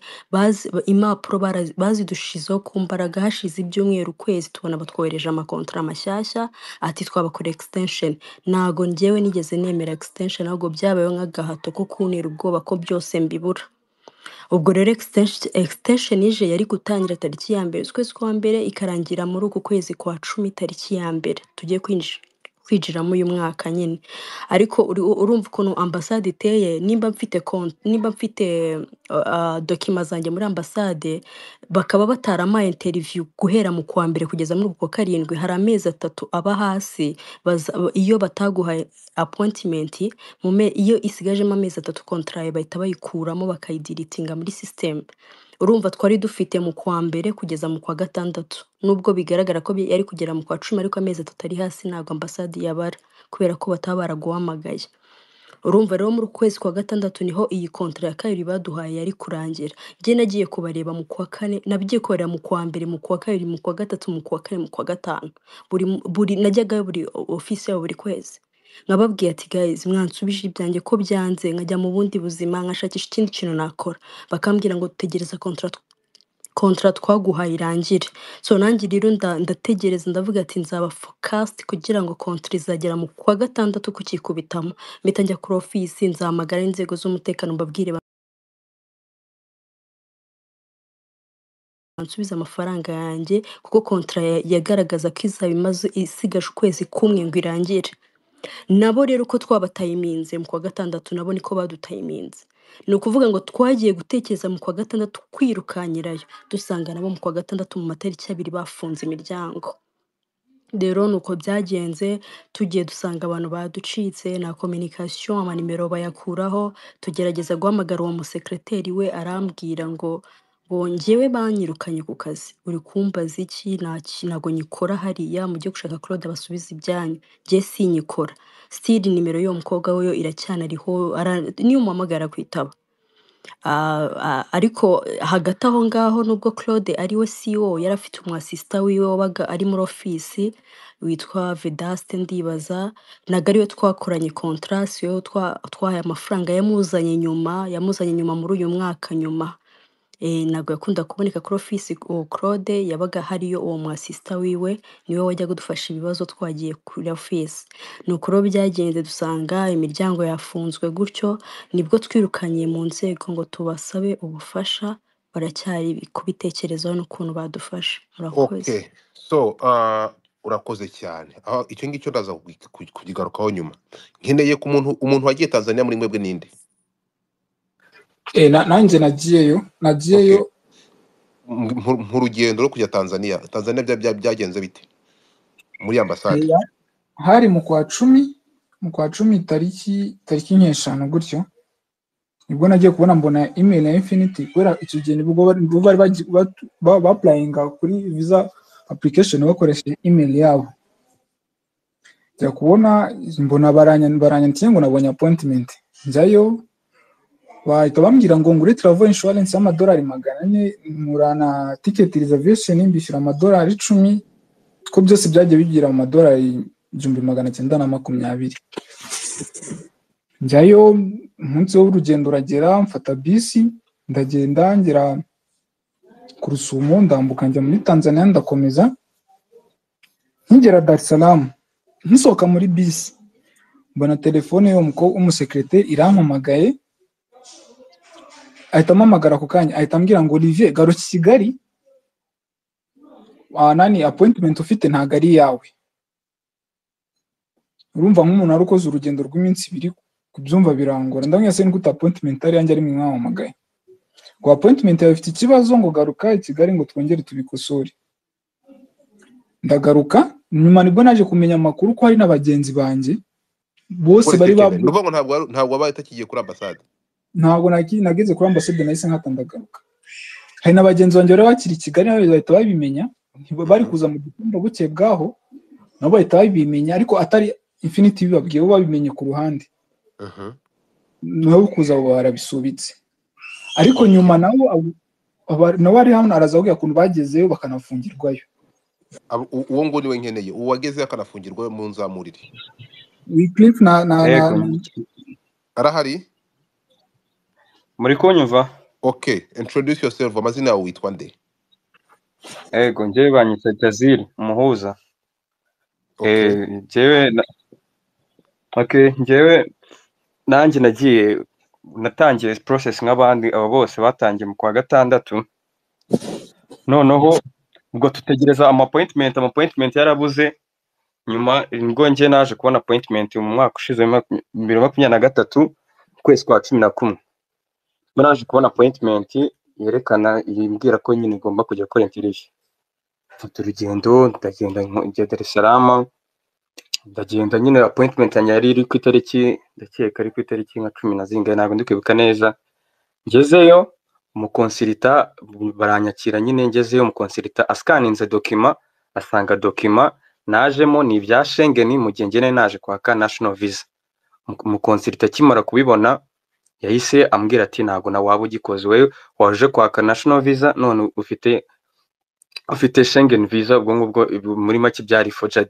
Impapuro bazidushizeho ku mbaraga. Hashize ibyumweru, ukwezi, tubona batwohereje amakontra mashyashya ati twabakoreye extension. Ntago njyewe nigeze nemera extension, ahubwo byabayeho nk'agahato ko kuntera ubwoba ko byose mbibura. Ubwo rero extension ije yari gutangira tariki ya 1 z'ukwezi kwa mbere, ikarangira muri uku kwezi kwa 10 tariki ya 1 tugiye kwinjiramo uyu mwaka nyine. Ariko urumva ukuntu ambasade iteye, nimba mfite document zanjye muri ambasade, bakaba batarampaye interview guhera mu kwa mbere kugeza muri uku kwa karindwi, hari amezi 3 aba hasi. Iyo bataguhaye appointment iyo isigajemo amezi 3, contrat yawe bahita bayikuramo, bakayideletinga muri system. Urumva twari dufite mu kwa mbere kugeza mu kwa gatandatu, nubwo bigaragara ko yari kugera mu kwa 10, ariko amezi 3 ari hasi ntabwo ambasade yabara kubera ko bataba baraguhamagaye. Urumva rero muri uku kwezi kwa gatandatu niho iyi contrat ya kabiri baduhaye yari kurangira. Njye nagiye kubareba mu kwa kane, nagiye kubareba mu kwa mbere, mu kwa kabiri, mu kwa gatatu, mu kwa kane, mu kwa gatanu, buri najyagayo buri ofisi yabo buri kwezi, nkababwiye ati guys, mwansubije ibyanjye ko byanze, nkajya mu bundi buzima, nkashakisha ikindi kintu nakora. Bakambwira ngo tegereza contrat twaguhaye irangire. So nanjye rero ndategereza, ndavuga ati nzaba focused kugira ngo contrat izagera mu kwa gatandatu kukikubitamo mpita njya kuri ofisi, nzahamagara inzego z'umutekano mbabwire bansubize amafaranga yanjye, kuko contrat yagaragaza ko izaba imaze isigaje ukwezi kumwe ngo irangire. Nabo rero uko twabatayiminze mu kwa gatandatu, nabo niko badutayiminze. Ni ukuvuga ngo twagiye gutekereza mu kwa gatandatu kwirukanyirayo, dusanga nabo mu kwa gatandatu mu matariki 2 bafunze imiryango. Rero ni uko byagenze, tugiye dusanga abantu baducitse na communication, amanimero bayakuraho. Tugerageza guhamagara uwo musekreteri we, arambwira ngo njyewe banyirukanye ku kazi, uri kumbaza iki? Ntago nyikora hariya, mujye gushaka Claude basubize ibyanyu, njye sinyikora. Still nimero y'uwo mukobwa we yo iracyanariho, niyo umuhamagara kwitaba. Ariko hagati aho ngaho nubwo Claude ari we CEO, yari afite umu assistant wiwe wabaga ari muri ofisi witwa Vedaste, ndibaza ntabwo ariwe twakoranye contrat, si we twahaye amafaranga, yamuzanye nyuma muri uyu mwaka nyuma. Ntabwo yakunda kuboneka kuri ofisi uwo Claude, yabaga hariyo uwo mu assistant wiwe, niwe wajyaga kudufasha ibibazo twagiye kuri ofisi. Nuko rero byagenze, dusanga imiryango yafunzwe gutyo, nibwo twirukanye mu nzego ngo tubasabe ubufasha, baracyari kubitekerezaho n'ukuntu badufasha. Murakoze. Okay, so urakoze cyane. Aho icyo ngicyo ndaza kukigarukaho nyuma. Nkeneye ku muntu wagiye Tanzania muri mwebwe ninde? Nanjye nagiyeyo. Okay. Nagiyeyo. Mu rugendo rwo kujya Tanzania byagenze bite muri ambasade? Hari mu kwa 10 tariki nk'eshanu gutyo, nibwo nagiye kubona mbona email ya Infinity, kubera icyo gihe nibwo bari ba applyinga kuri visa application bakoresheje email yabo. Njya kubona mbona baranyandikiye ngo nabonye appointment, njyayo bahita bambwira ngo ngure travel insurance y'amadolari 400, ngura na ticket reservation mbishyura amadolari 10, ko byose byagiye bigira mu madolari 1920. Njyayo, umunsi w'urugendo uragera, mfata bisi ndagenda, ngera ku Rusumo, ndambuka njya muri Tanzania, ndakomeza nkigera Dar es Salaam, nkisohoka muri bisi mbona telefone y'uwo mukobwa w'umusekirite irampamagaye, ahita ampamagara ako kanya, ahita ambwira ngo: "Olivier, garuka i Kigali, nani appointment ufite ntabwo ari iyawe." Urumva nk'umuntu wari ukoze urugendo rw'iminsi 2, kubyumva birangora. Ndamubwira: "Se ni gute appointment ari iyanjye, ari mwe mwampamagaye?" Ngo: "Appointment yawe ifite ikibazo," ngo: "garuka i Kigali ngo twongere tubikosore." Ndagaruka. Nyuma nibwo naje kumenya amakuru ko hari na bagenzi banjye bose bari Uretse babu ni ukuvuga ngo ntabwo wabaye utakigiye kuri ambasade? Ntabwo nageze kuri ambasade, nahise nkata ndagaruka. Hari na bagenzi banjye bari bakiri i Kigali, nabo bahita babimenya. Bari kuza mu gitondo, bukeye bwaho nabo bahita babimenya, ariko atari Infinity bibabwiye, bo babimenye ku ruhande, nabo kuza abo barabisubitse. Ariko nyuma nabo nawe ari hano araza kubwira ukuntu bagezeyo bakanafungirwayo. Uwo ngo niwe nkeneye, uwo wagezeyo akanafungirwa mu nzamurire. Wycliffe na Yego. Arahari? Muri kunyumva? Okay, introduce yourself. Amazina yawe, witwa nde? Yego, njyewe banyita Jazil Umuhuza. Njyewe okay, njyewe nanjye nagiye, natangiye process nk'abandi abo bose batangiye mu kwa gatandatu. Noneho ubwo tutegereza ama appointment, ama appointment yarabuze. Nyuma nibwo njye naje kubona appointment mu mwaka ushize, 2023, mu kwezi kwa 11. Nibwo naje kubona appointment yerekana, imbwira ko nyine ngomba kujya gukora interview. Mfata urugendo ndagenda, njya Dar es Salaam. Ndagenda nyine, appointment yanjye yari iri ku itariki, ndakeka ari ku itariki nka cumi na zingahe, ntabwo ndi kwibuka neza. Ngezeyo umu consultant baranyakira nyine. Ngezeyo umu consultant asikaninze document, asanga document najemo ni ibya Schengen, mu gihe njye nari naje kwaka national visa. Umu consultant akimara kubibona yahise ambwira ati: "Ntabwo nawe waba ugikoze, wowe waje kwaka national visa none ufite Schengen visa." Ubwo ngubwo muri make byari forged.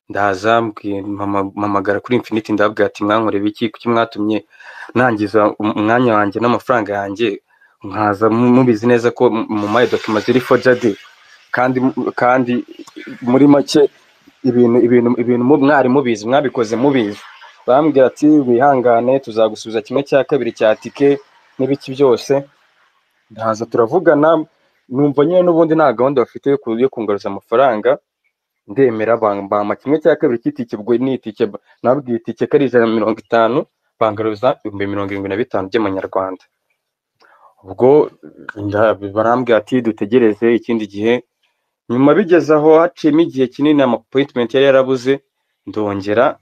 Ndaza mpamagara kuri Infinity, ndababwira ati: "Mwankoreye iki? Kuki mwatumye nangiza umwanya wanjye n'amafaranga yanjye, nkaza mubizi neza ko mu maye document ziri forged?" Kandi muri make ibintu mwari mubizi, mwabikoze mubizi. Bambwira ati: "Wihangane, tuzagusubiza kimwe cya kabiri cya tike n'ibiki byose." Ndaza turavugana, numva nyine n'ubundi nta gahunda bafite yo kungaruza amafaranga. Ndemera, bampa kimwe cya kabiri cy'itike. Ubwo ni itike, nabwiye itike ko ari 150, bangaruza 75,000 by'amanyarwanda. Ubwo barambwira ati dutegereze ikindi gihe. Nyuma bigeze aho, haciyemo igihe kinini, ama appointment yari yarabuze. Ndongera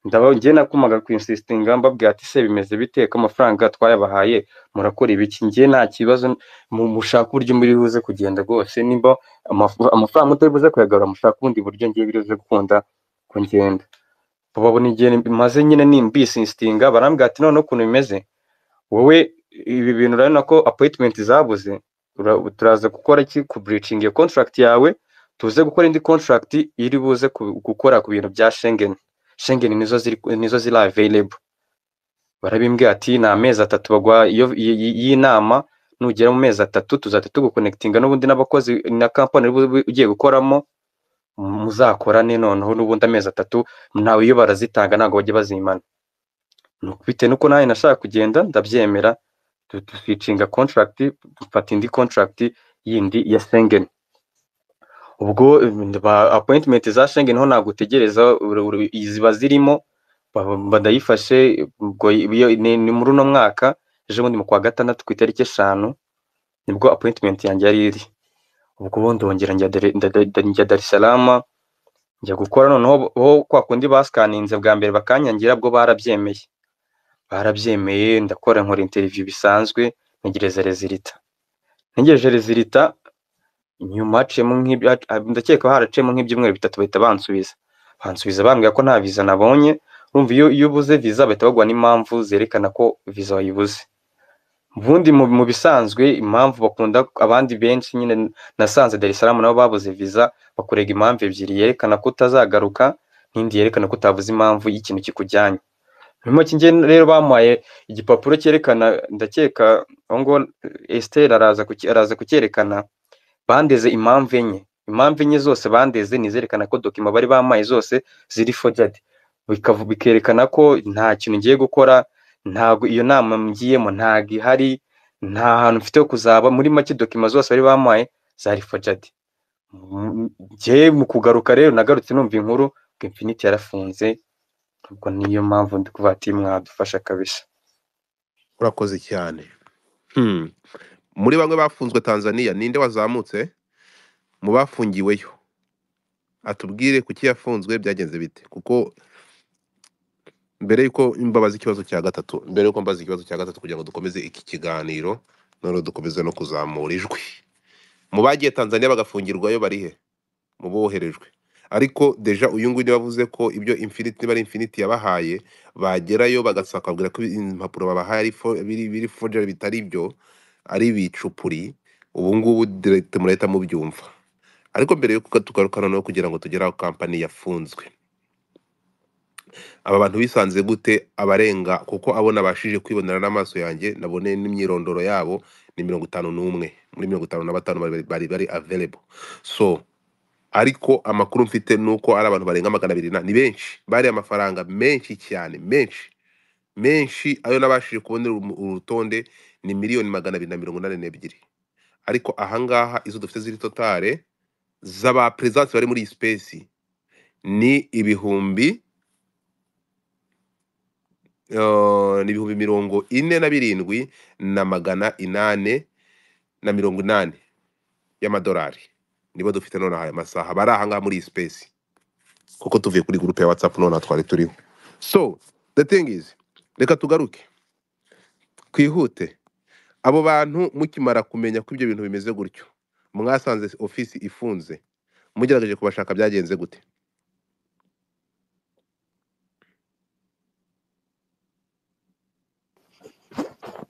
ndaba njye nakumaga ku insistinga, mbabwira ati: "Se bimeze bite ko amafaranga twayabahaye, murakora ibiki? Njye nta kibazo, mushaka uburyo muri buze kugenda rwose. Nimba amafaranga mutari buze kuyagarura, mushaka ubundi buryo, ngiye biri buze gukunda ko ngenda." Babona igihe maze nyine nimbisinstinga, barambwira ati: "Noneho ukuntu bimeze, wowe Ibi bintu urabona ko appointment zabuze, turaza gukora iki ku breaching iyo contract yawe, tuze gukora indi contract iri buze gukora ku bintu bya Schengen. Schengen nizo ziri available. Barabimbwiye ati ni amezi 3 bagwa iyo y'inama, nugera mu mezi 3 tuzahita tuguconnectinga n'ubundi n'abakozi na company ugiye gukoramo, muzakorane noneho n'ubundi amezi 3 nawe iyo barazitanga ntabwo bajya bazimana. Bitewe nuko nanjye nashaka kugenda ndabyemera, duswitchinga contract, dufata indi contract yindi ya Schengen. Ubwo appointment za Schengen ho ntabwo utegereza, ziba zirimo, badayifashe. Ubwo ni muri uno mwaka ejo bundi mu kwa 6 ku itariki 5 nibwo appointment yanjye yari iri. Ubwo ubundi ndongera njya Dar es Salaam njya gukora, noneho ho kwa kundi baskaninze bwa mbere bakanyangira, bwo barabyemeye, ndakora nkora interview bisanzwe, ntegereza resultat. Ntegereje resultat nyuma haciyemo ndakeka haraciyemo nk'ibyumweru 3 bahita bansubiza bambwira ko nta visa nabonye. Urumva iyo ubuze visa bahita baguha n'impamvu zerekana ko visa wayibuze. Ubundi mu bisanzwe impamvu bakunda abandi benshi nyine nasanze Dar es Salaam nabo babuze visa, bakurega impamvu ebyiri, yerekana ko utazagaruka n'indi yerekana ko utavuze impamvu y'ikintu kikujyanye. Muri make njye rero bamuhaye igipapuro cyerekana, ndakeka aho ngo Esther araza kucyerekana, bandeze impamvu enye. Impamvu enye zose bandeze ni izerekana ko document bari bampaye zose ziri forged, bikerekana ko nta kintu ngiye gukora, ntago iyo nama ngiyemo ntago ihari, nta hantu mfite ho kuzaba. Muri make document zose bari bampaye zari forged. Njye mu kugaruka rero nagarutse numva inkuru ngo Infinity yarafunze, ubwo niyo mpamvu ndi kuvuga ati mwadufasha kabisa. Urakoze cyane. Muri bamwe bafunzwe Tanzania ninde wazamutse mu bafungiweyo atubwire kuki yafunzwe, byagenze bite? Kuko mbere yuko mbabaza ikibazo cya gatatu, mbere yuko mbaza ikibazo cya gatatu kugira ngo dukomeze iki kiganiro, noneho dukomeze no kuzamura ijwi. Mu bagiye Tanzania bagafungirwayo barihe? Mu boherejwe. Ariko deja uyu nguyu bavuze ko ibyo Infinity, niba ari Infinity yabahaye, bagerayo bagasakabwira ko impapuro babahaye ari biri forgery, bitari ibyo, ari ibicupuri. Ubu ngubu direct murahita mubyumva. Ariko mbere yuko tugaruka noneho kugira ngo tugere aho company yafunzwe, aba bantu bisanze gute abarenga, kuko abo nabashije kwibonera n'amaso yanjye nabone n'imyirondoro yabo ni 51 muri 55 bari available. So ariko amakuru mfite nuko ari abantu barenga 200 ni benshi, bari amafaranga menshi cyane, menshi menshi. Ayo nabashije kubonera urutonde ni miliyoni 282. Ariko ahangaha izo dufite ziri totale z'aba presence bari muri iyi space ni ibihumbi 47,880 y'amadolari nibo dufite none aya masaha bari ahangaha muri iyi space, kuko tuvuye kuri groupe ya WhatsApp none twari turiho. So the thing is, reka tugaruke twihute. Abo bantu mukimara kumenya ko ibyo bintu bimeze gutyo, mwasanze office ifunze, mugerageje kubashaka byagenze gute?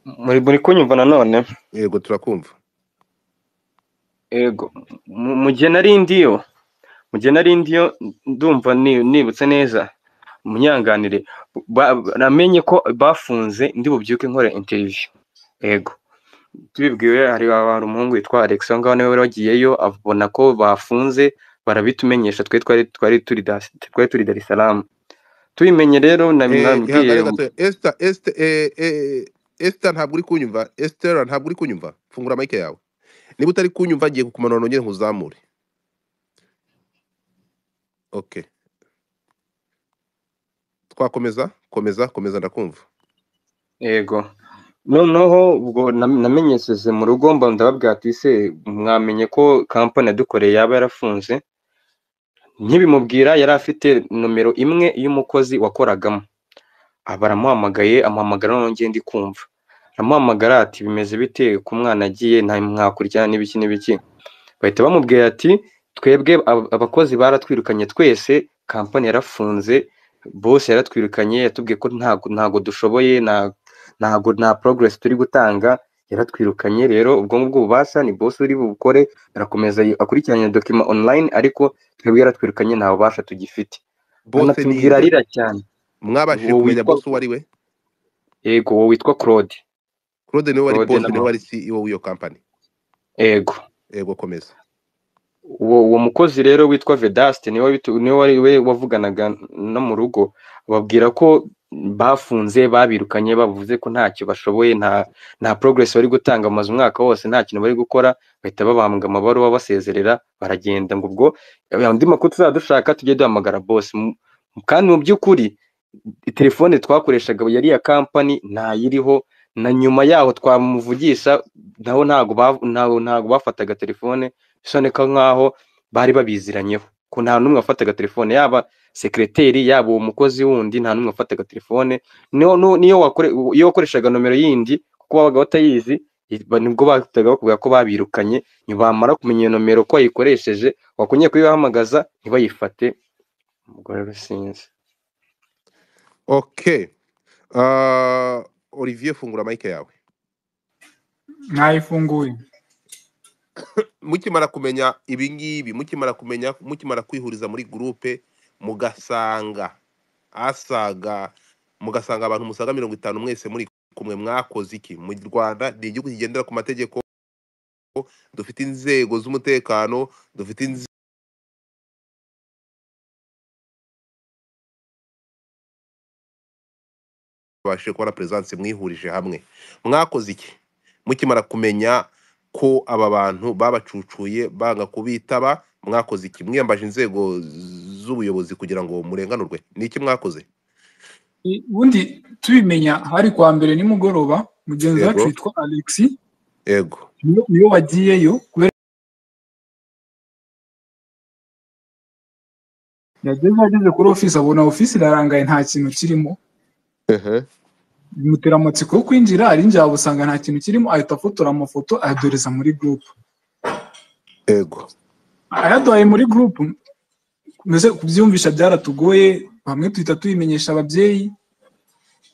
Muri kunyumva nanone? Yego turakumva. Yego, mu gihe nari ndiyo ndumva nibutse neza, munyanganire, namenye ko bafunze ndi bubyuke nkora interview. Yego, tubibwiwe hari umuhungu witwa Alex aho ngaho niwe wari wagiyeyo, abona ko bafunze barabitumenyesha, twe twari turi Dar es Salaam. Tubimenye rero nabwiye Esther ntabwo uri kunyumva. Esther ntabwo uri kunyumva, fungura mic yawe. Niba utari kunyumva ngiye kukumanura nongere nkuzamure. Okay, twakomeza, komeza ndakumva. Yego, noneho ubwo namenyesheje mu rugo, mba ndababwira ati se mwamenye ko company yadukoreye yaba yarafunze. Nkibimubwira yari afite nomero imwe y'umukozi wakoragamo, baramuhamagaye, amuhamagara noneho ngiye ndi kumva, aramuhamagara ati bimeze bite ku mwana agiye, nta mwakurikirana n'ibiki n'ibiki. Bahita bamubwira ati twebwe abakozi baratwirukanye twese, company yarafunze, boss yaratwirukanye, yatubwiye ko ntago dushoboye, Ntabwo nta progress turi gutanga, yaratwirukanye. Rero ubwo ngubwo bubasha ni boss uri bubukore, arakomeza akurikiranye document online, ariko twebwe yaratwirukanye, nta bubasha tugifite. Bose Anatubwira ninde? arira cyane. Mwabashije Uwo kumenya witwa, boss uwo ari we? yego, uwo witwa Claude. Claude niwe wari Claude boss, niwe n'ama wari CEO w'iyo company. Yego. Yego, komeza. Uwo mukozi rero witwa Vedaste niwe niwe wari we wavuganaga no mu rugo, babwira ko bafunze, babirukanye, bavuze ko ntacyo bashoboye, nta progress bari gutanga, bamaze umwaka wose nta kintu bari gukora, bahita babambwa amabaruwa basezerera baragenda. Ngo ubwo andi makuru tuzadushaka tujye duhamagara boss. Kandi mu by'ukuri telefone twakoreshaga yari iya company ntayiriho, na nyuma yaho twamuvugisha naho ntago bafataga telefone, bisoneka nkaho bari babiziranyeho, ko nta n'umwe wafataga telefone, yaba sekreteri yaba uwo mukozi wundi, nta n'umwe wafataga telefone. Niyo iyo wakoreshaga nomero yindi kuko wabaga batayizi, nibwo bahitaga bakubwira ko babirukanye. Ntibamara kumenya iyo nomero ko wayikoresheje, wakongera kuyibahamagaza ntibayifate. Ubwo rero sinzi. Okay. Olivier, fungura mic yawe. Ntayifunguye. Mukimara kumenya ibingibi, mukimara kumenya, mukimara kwihuriza muri groupe, mugasanga asaga, mugasanga abantu musaga 50 mwese muri kumwe, mwakoze iki? Mu Rwanda ni igihugu kigendera ku mategeko, dufite inzego z'umutekano, dufite inzego kubona presence, mwihurije hamwe, mwakoze iki mukimara kumenya ko aba bantu babacucuye banga kubitaba? Mwakoze iki? Mwiyambaje inzego z'ubuyobozi kugira ngo murenganurwe? Ni iki mwakoze? Ubundi tubimenya hari kwa mbere nimugoroba, mugenzi wacu Yego. witwa Alexis Yego. niyo wagiyeyo, kubera yageze kuri office abona office irarangaye nta kintu kirimo, bimutera amatsiko yo kwinjira, arinjira abusanga nta kintu kirimo, ahita afotora amafoto ayadoreza muri group. Yego. Ayaduhaye muri group, mbese kubyiyumvisha byaratugoye, bamwe tuhita tubimenyesha ababyeyi,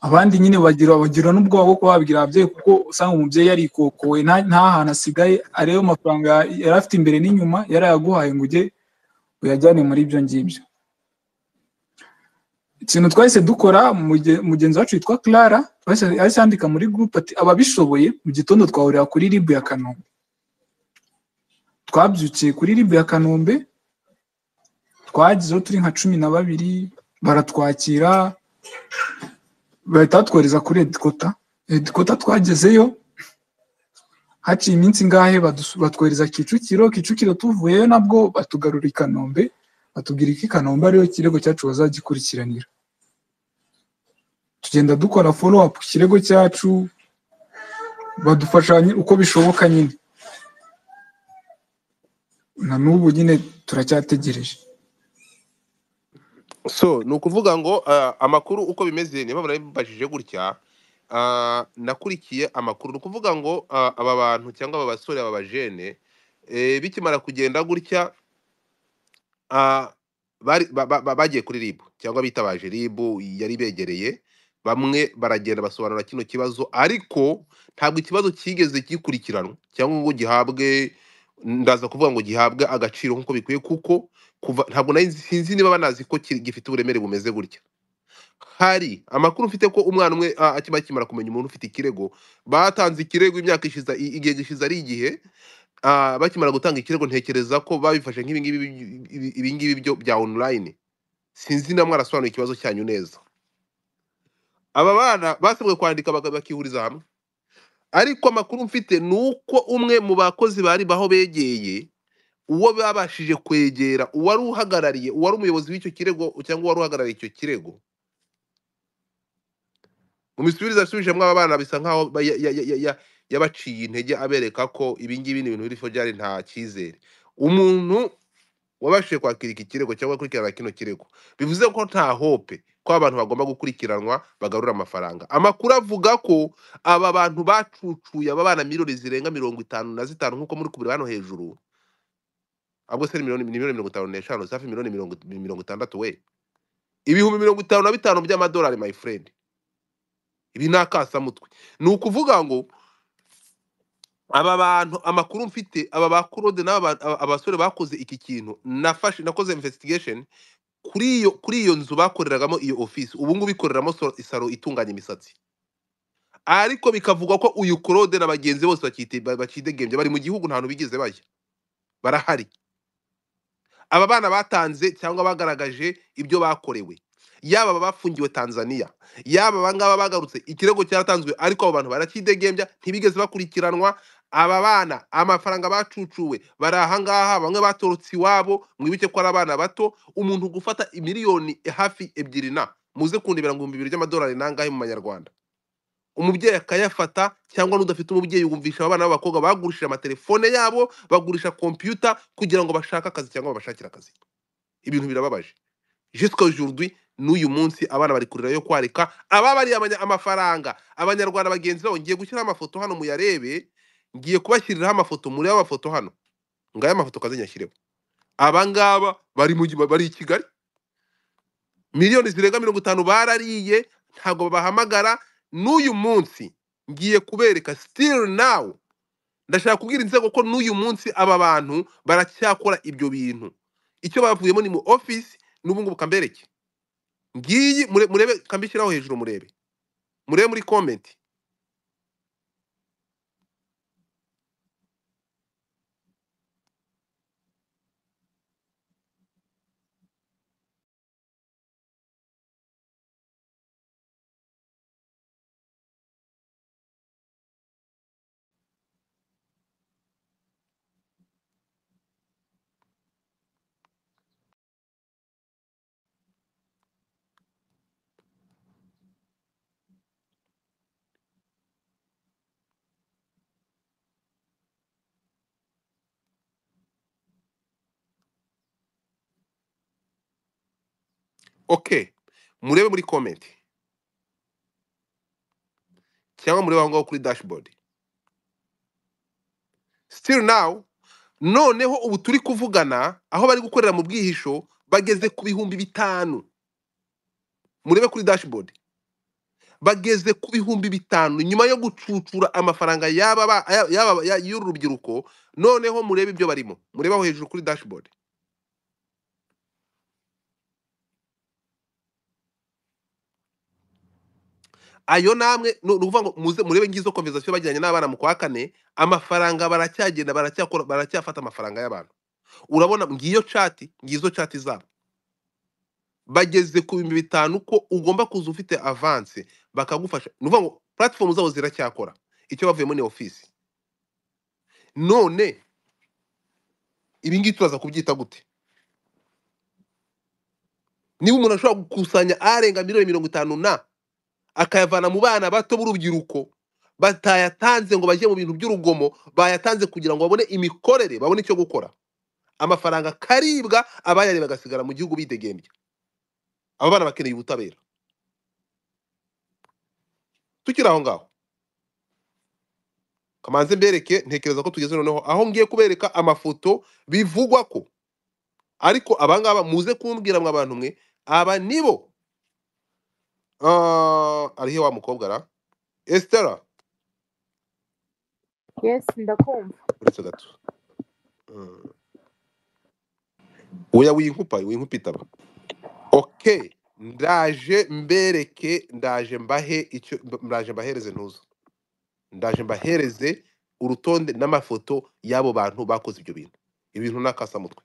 abandi nyine bagira n'ubwoba bwo kubabwira ababyeyi, kuko usanga umubyeyi yarikokowe, nta hantu asigaye, ariyo mafaranga yari afite imbere n'inyuma yarayaguhaye ngo ujye uyajyane muri ibyo ngibyo. Ikintu twahise dukora, mugenzi wacu witwa Clara yahise yandika muri group ati ababishoboye mu gitondo twahurira kuri RIB ya Kanombe. Twabyukiye kuri RIB ya Kanombe, twagezeho turi nka 12, baratwakira, bahita batwohereza kuri headquarter. Headquarter twagezeyo haciye iminsi ingahe, batwohereza Kicukiro. Kicukiro tuvuyeyo nabwo batugarura i Kanombe, batubwira ko i Kanombe ariyo kirego cyacu bazagikurikiranira. Tugenda dukora follow up ku kirego cyacu, badufasha uko bishoboka nyine, na n'ubu nyine turacyategereje. So ni ukuvuga ngo amakuru uko bimeze, niba barabibajije gutya, nakurikiye amakuru, ni ukuvuga ngo aba bantu cyangwa aba basore, aba bajene, bikimara kugenda gutya, bagiye kuri RIB cyangwa bitabaje RIB yari begereye, bamwe baragenda basobanura kino kibazo, ariko ntabwo ikibazo cyigeze gikurikiranwa cyangwa ngo gihabwe, ndaza kuvuga ngo gihabwe agaciro nk'uko bikwiye, kuko kuva ntabwo nari sinzi niba banazi ko gifite uburemere bumeze gutya. Hari amakuru mfite ko umwana umwe akimara kumenya umuntu ufite ikirego, batanze ikirego imyaka ishize, igihe gishize ari igihe, bakimara gutanga ikirego ntekereza ko babifashe nk'ibingibi byo bya online. Sinzi na mwarasobanuye ikibazo cyanyu neza. Aba bana basabwe kwandika bakihuriza hamwe, ariko amakuru mfite ni uko umwe mu bakozi bari baho begeye, uwo babashije kwegera, uwari uhagarariye, uwari umuyobozi w'icyo kirego cyangwa uwari uhagarariye icyo kirego, mu misubirizo yasubijemo aba bana bisa nkaho yabaciye intege, abereka ko ibingibi ni ibintu biri fojari, nta cyizere. Umuntu wabashije kwakira iki kirego cyangwa gukurikirana kino kirego, bivuze ko nta hope ko abantu bagomba gukurikiranwa bagarura amafaranga. Amakuru avuga ko aba bantu bacucuye aba bana miliyoni zirenga 55 nk'uko muri kubiri hano hejuru, ahubwo se ni miliyoni 55, hafi miliyoni 60 we, 55,000 by'amadolari my friend, Ibi ni akasamutwe. Ni ukuvuga ngo aba bantu, amakuru mfite, aba ba Claude n'aba abasore bakoze iki kintu, nafashe nakoze investigation kuri iyo nzu bakoreragamo iyo office, ubu ngubu ikoreramo isaro itunganya imisatsi. Ariko bikavugwa ko uyu Claude na bagenzi bose bakidegembya, bari mu gihugu, nta hantu bigeze bajya, barahari. Aba bana batanze cyangwa bagaragaje ibyo bakorewe, yaba aba bafungiwe Tanzania, yaba abangaba bagarutse, ikirego cyaratanzwe, ariko abo bantu barakidegembya, ntibigeze bakurikiranwa. Aba bana amafaranga bacucuwe bari ahangaha, bamwe batorotse iwabo. Mwibuke ko ari abana bato. Umuntu gufata miliyoni hafi 2 na muze kundebera ngo 2000 by'amadolari nangahe mu manyarwanda, umubyeyi akayafata, cyangwa n'udafite umubyeyi wumvisha abana b'abakobwa bagurishije amatelefone yabo, bagurisha computer kugira ngo bashake akazi cyangwa babashakire akazi. Ibintu birababaje. Jusqu'à aujourd'hui, n'uyu munsi abana bari kurira yo kwarika ababariye amafaranga. Abanyarwanda bagenzi babo, ngiye gushyiraho amafoto hano muyarebe, ngiye kubashyiriraho amafoto, murebe amafoto hano, ngaya amafoto kaze nyashyireho. Abangaba bari mu bari i Kigali, miliyoni zirenga 50 barariye, ntabwo babahamagara. N'uyu munsi ngiye kubereka, still now ndashaka kubwira inzego ko n'uyu munsi aba bantu baracyakora ibyo bintu. Icyo bavuyemo ni mu office, n'ubu ngubu kambereke. Ngiyi murebe, kambishyiraho hejuru, murebe muri comment. Okay, murebe muri comment cyangwa murebe aho ngaho kuri dashboard. Still now, noneho ubu turi kuvugana aho bari gukorera mu bwihisho bageze ku 5000. Murebe kuri dashboard, bageze ku 5000 nyuma yo gucucura amafaranga yaba y'uru rubyiruko. Noneho murebe ibyo barimo, murebe aho hejuru kuri dashboard. Ayo namwe ni ukuvuga ngo muze murebe ngizo conversation bagiranye n'abana mu kwa kane, amafaranga baracyagenda, baracyakora, baracyafata amafaranga y'abantu. Urabona ngiyo chat, ngizo chat zabo bageze ku 5000 ko ugomba kuza ufite avance bakagufasha. Ni ukuvuga ngo platform zabo ziracyakora, icyo bavuyemo ni office. None ibi ngibi turaza kubyita gute? Niba umuntu ashobora gukusanya arenga miliyoni 50 na akayavana mu bana bato b'urubyiruko batayatanze ngo bajye mu bintu by'urugomo, bayatanze kugira ngo babone imikorere, babone icyo gukora, amafaranga karibwa, abayari bagasigara mu gihugu bidegembya. Aba bana bakeneye ubutabera. Tukiri aho ngaho, kamanze mbereke, ntekereza ko tugeze noneho aho ngiye kubereka amafoto bivugwa ko, ariko abangaba muze kumbwira mwa bantu mwe, aba nibo. Arihe wa mukobwa ra Estera? Yes, ndakumva. Uretse gato. Oya winkupa itaba. Okay, ndaje mbereke, ndaje mbahe icyo, ndaje mbahereze ntuzo, ndaje mbahereze urutonde n'amafoto y'abo bantu bakoze ibyo bintu. Ibintu n'akasamutwe.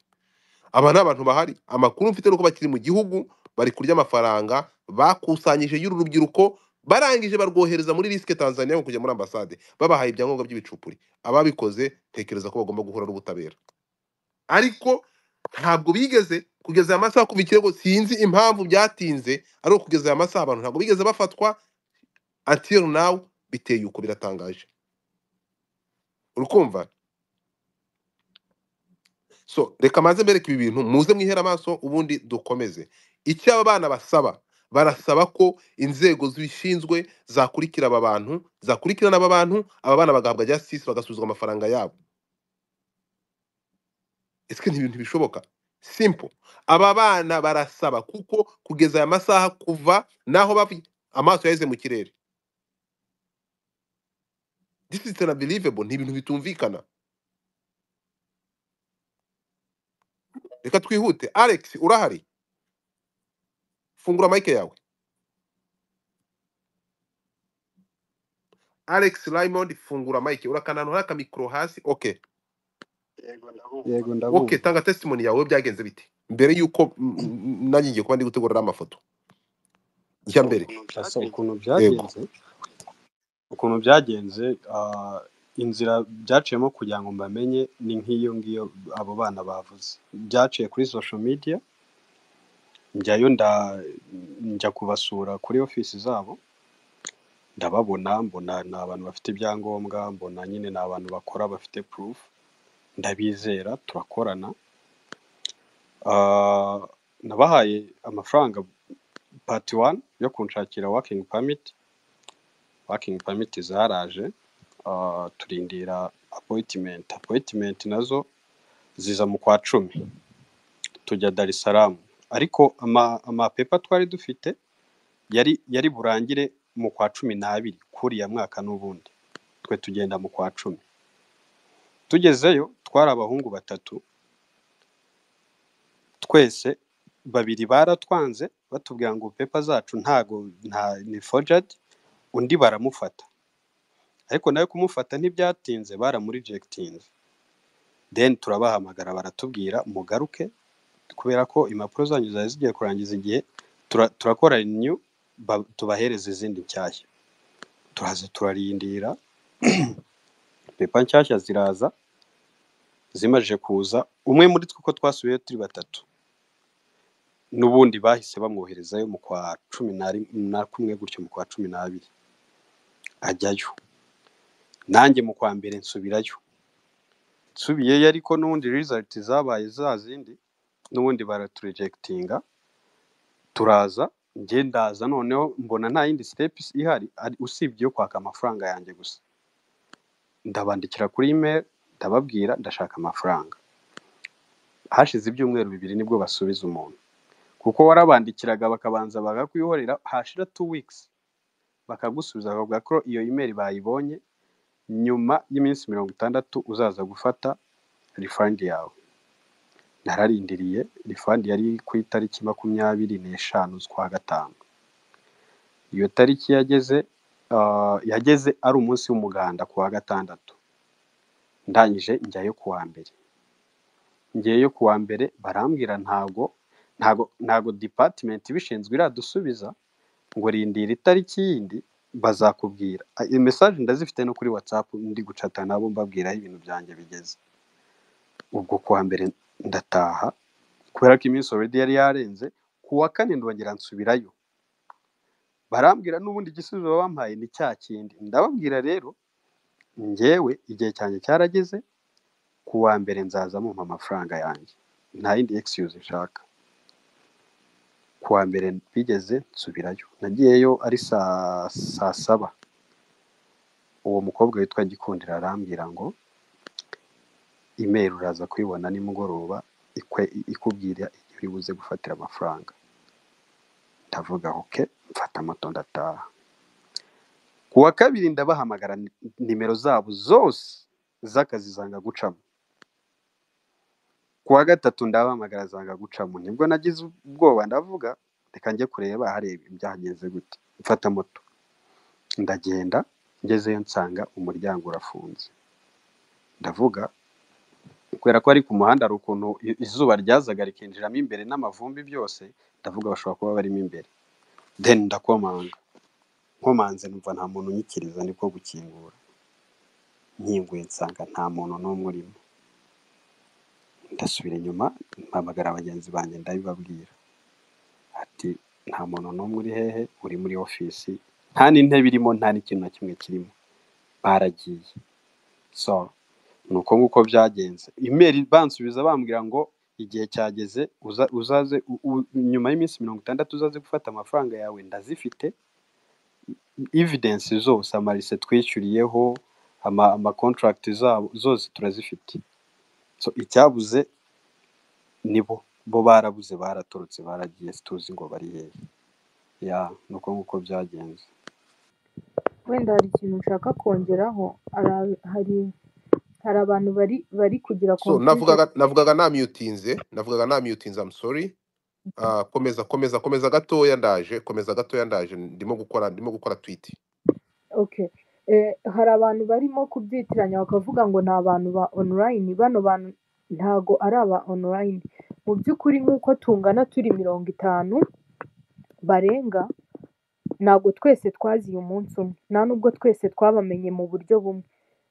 Aba ni abantu bahari, amakuru mfite nuko bakiri mu gihugu, bari kurya amafaranga bakusanyije y'uru rubyiruko, barangije barwohereza muri risike Tanzania ngo kujya muri ambasade, babahaye ibyangombwa by'ibicupuri. Ababikoze ntekereza ko bagomba guhura n'ubutabera, ariko ntabwo bigeze kugeza aya masaha kuva ikirego, sinzi impamvu byatinze, ariko kugeza aya masaha abantu ntabwo bigeze bafatwa until now. Biteye uko, biratangaje. Urukumva? So reka maze mbereke ibi bintu, muze mwihere amaso ubundi dukomeze. Icyo aba bana basaba, barasaba ko inzego zibishinzwe zakurikira aba bantu, zakurikirana aba bantu, aba bana bagahabwa justice, bagasubizwa amafaranga yabo. Ese ni ibintu bishoboka? Simple. Aba bana barasaba kuko kugeza aya masaha kuva naho bavi amaso yaheze mu kirere. This is unbelievable, ni ibintu bitumvikana. Reka twihute. Alex urahari? Fungura mic yawe. Alex Raymond, fungura mic. Urakanda ahantu hari akamikoro hasi. Okay. Yego Okay, ndabumva. tanga testimony yawe, byagenze bite mbere yuko nanjye ngiye kuba ndi gutegura amafoto njya mbere. Asa ukuntu Yego. byagenze, ukuntu byagenze, inzira byaciyemo kugira ngo mbamenye ni nk'iyo ngiyo abo bana bavuze. Byaciye kuri social media, njyayo njya kubasura kuri ofisi zabo, ndababona, mbona ni abantu bafite ibyangombwa, mbona nyine ni abantu bakora bafite proof, ndabizera turakorana. Nabahaye amafaranga part 1 yo kunshakira working permit. Working permit zaraje, turindira appointment. Appointment nazo ziza mu kwa 10, tujya Dar es Salaam. Ariko amapepa twari dufite yari burangire mu kwa 12 kuriya mwaka n'ubundi, twe tugenda mu kwa 10. Tugezeyo twari abahungu batatu, twese babiri baratwanze batubwira ngo pepa zacu ntago nta ni forged, undi baramufata, ariko nawe kumufata ntibyatinze baramurejectinze. Then turabahamagara baratubwira mugaruke, kubera ko impapuro zanyu zari zigiye kurangiza igihe, turakora renew, tubahereza izindi nshyashya. Turaza turarindira, pepa nshyashya ziraza, zimaze kuza umwe muri twe uko twasubiyeyo turi batatu, n'ubundi bahise bamwoherezayo mu kwa 11 gutyo, mu kwa 12 ajyayo. Nanjye mu kwa mbere nsubirayo, nsubiyeyo ariko n'ubundi result zabaye za zindi, n'ubundi baraturejectinga. Turaza, njye ndaza noneho mbona nta yindi step ihari usibye yo kwaka amafaranga yanjye gusa. Ndabandikira kuri email, ndababwira ndashaka amafaranga. Hashize ibyumweru 2 nibwo basubiza umuntu, kuko warabandikiraga bakabanza bakakwihorera, hashira 2 weeks bakagusubiza bakavuga ko iyo email bayibonye, nyuma y'iminsi 60 uzaza gufata refund yawe. Nararindiriye, refund yari ku itariki 25 z'ukwa 5. Iyo tariki yageze, yageze ari umunsi w'umuganda ku wa 6. Ndangije njyayo ku wa mbere. Ngiyeyo ku wa mbere barambwira ntago department ibishinzwe iradusubiza, ngo rindira itariki yindi bazakubwira. Message ndazifite no kuri WhatsApp, ndi gucata nabo mbabwira aho ibintu byanjye bigeze. Ubwo ku wa mbere ndataha, kubera ko iminsi already yari yarenze. Ku wa 4 ndongera nsubirayo, barambwira n'ubundi igisubizo bampaye ni cya kindi. Ndababwira rero njyewe igihe cyanjye cyarageze, ku wa mbere nzaza mumpa amafaranga yanjye, nta yindi excuse nshaka. Ku wa mbere bigeze nsubirayo, nagiyeyo ari saa 7. Uwo mukobwa witwa Gikundiro arambwira ngo email uraza kuyibona nimugoroba ikubwira igihe uri buze gufatira amafaranga. Ndavuga okay, mfata moto ndataha. Ku wa 2 ndabahamagara, nimero zabo zose z'akazi zanga gucamo. Ku wa 3 ndabahamagara zanga gucamo. Nibwo nagize ubwoba ndavuga reka njye kureba hareba ibyagenze gute. Mfata moto ndagenda, ngezeyo nsanga umuryango urafunze. Ndavuga kubera ko ari ku muhanda hari ukuntu izuba ryazaga rikinjiramo imbere n'amavumbi byose, ndavuga bashobora kuba barimo imbere. Then ndakomanga, nkomanze numva nta muntu unyikiriza, nibwo gukingura. Nkinguye nsanga nta muntu n'umwe urimo. Ndasubira inyuma mpamagara bagenzi banjye ndabibabwira, ati nta muntu n'umwe uri hehe uri muri ofisi, nta n'intebe irimo, nta n'ikintu na kimwe kirimo, baragiye. So nuko nguko byagenze. Email bansubiza bambwira ngo igihe cyageze, uzaze nyuma y'iminsi 60 uzaze gufata amafaranga yawe. Ndazifite evidence zose, amarise twishyuriyeho, ama contract zabo zose turazifite. So icyabuze nibo bo barabuze, baratorotse, baragiye, situzi ngo bari hehe. Ya nuko nguko byagenze. Wenda hari ikintu nshaka kongeraho, hari abantu bari kugira So confusion. navugaga namyutinze, I'm sorry. Komeza komeza komeza gatoya ndaje, komeza gatoya ndaje, ndimo gukora tweet. Okay. Hari abantu barimo kubyitiranya bakavuga ngo ni abantu ba online. Bano bantu ntago ari aba online. Mu by'ukuri nk'uko tungana turi 50 barenga, ntabwo twese twaziye umunsi umwe, nta nubwo twese twabamenye mu buryo bumwe.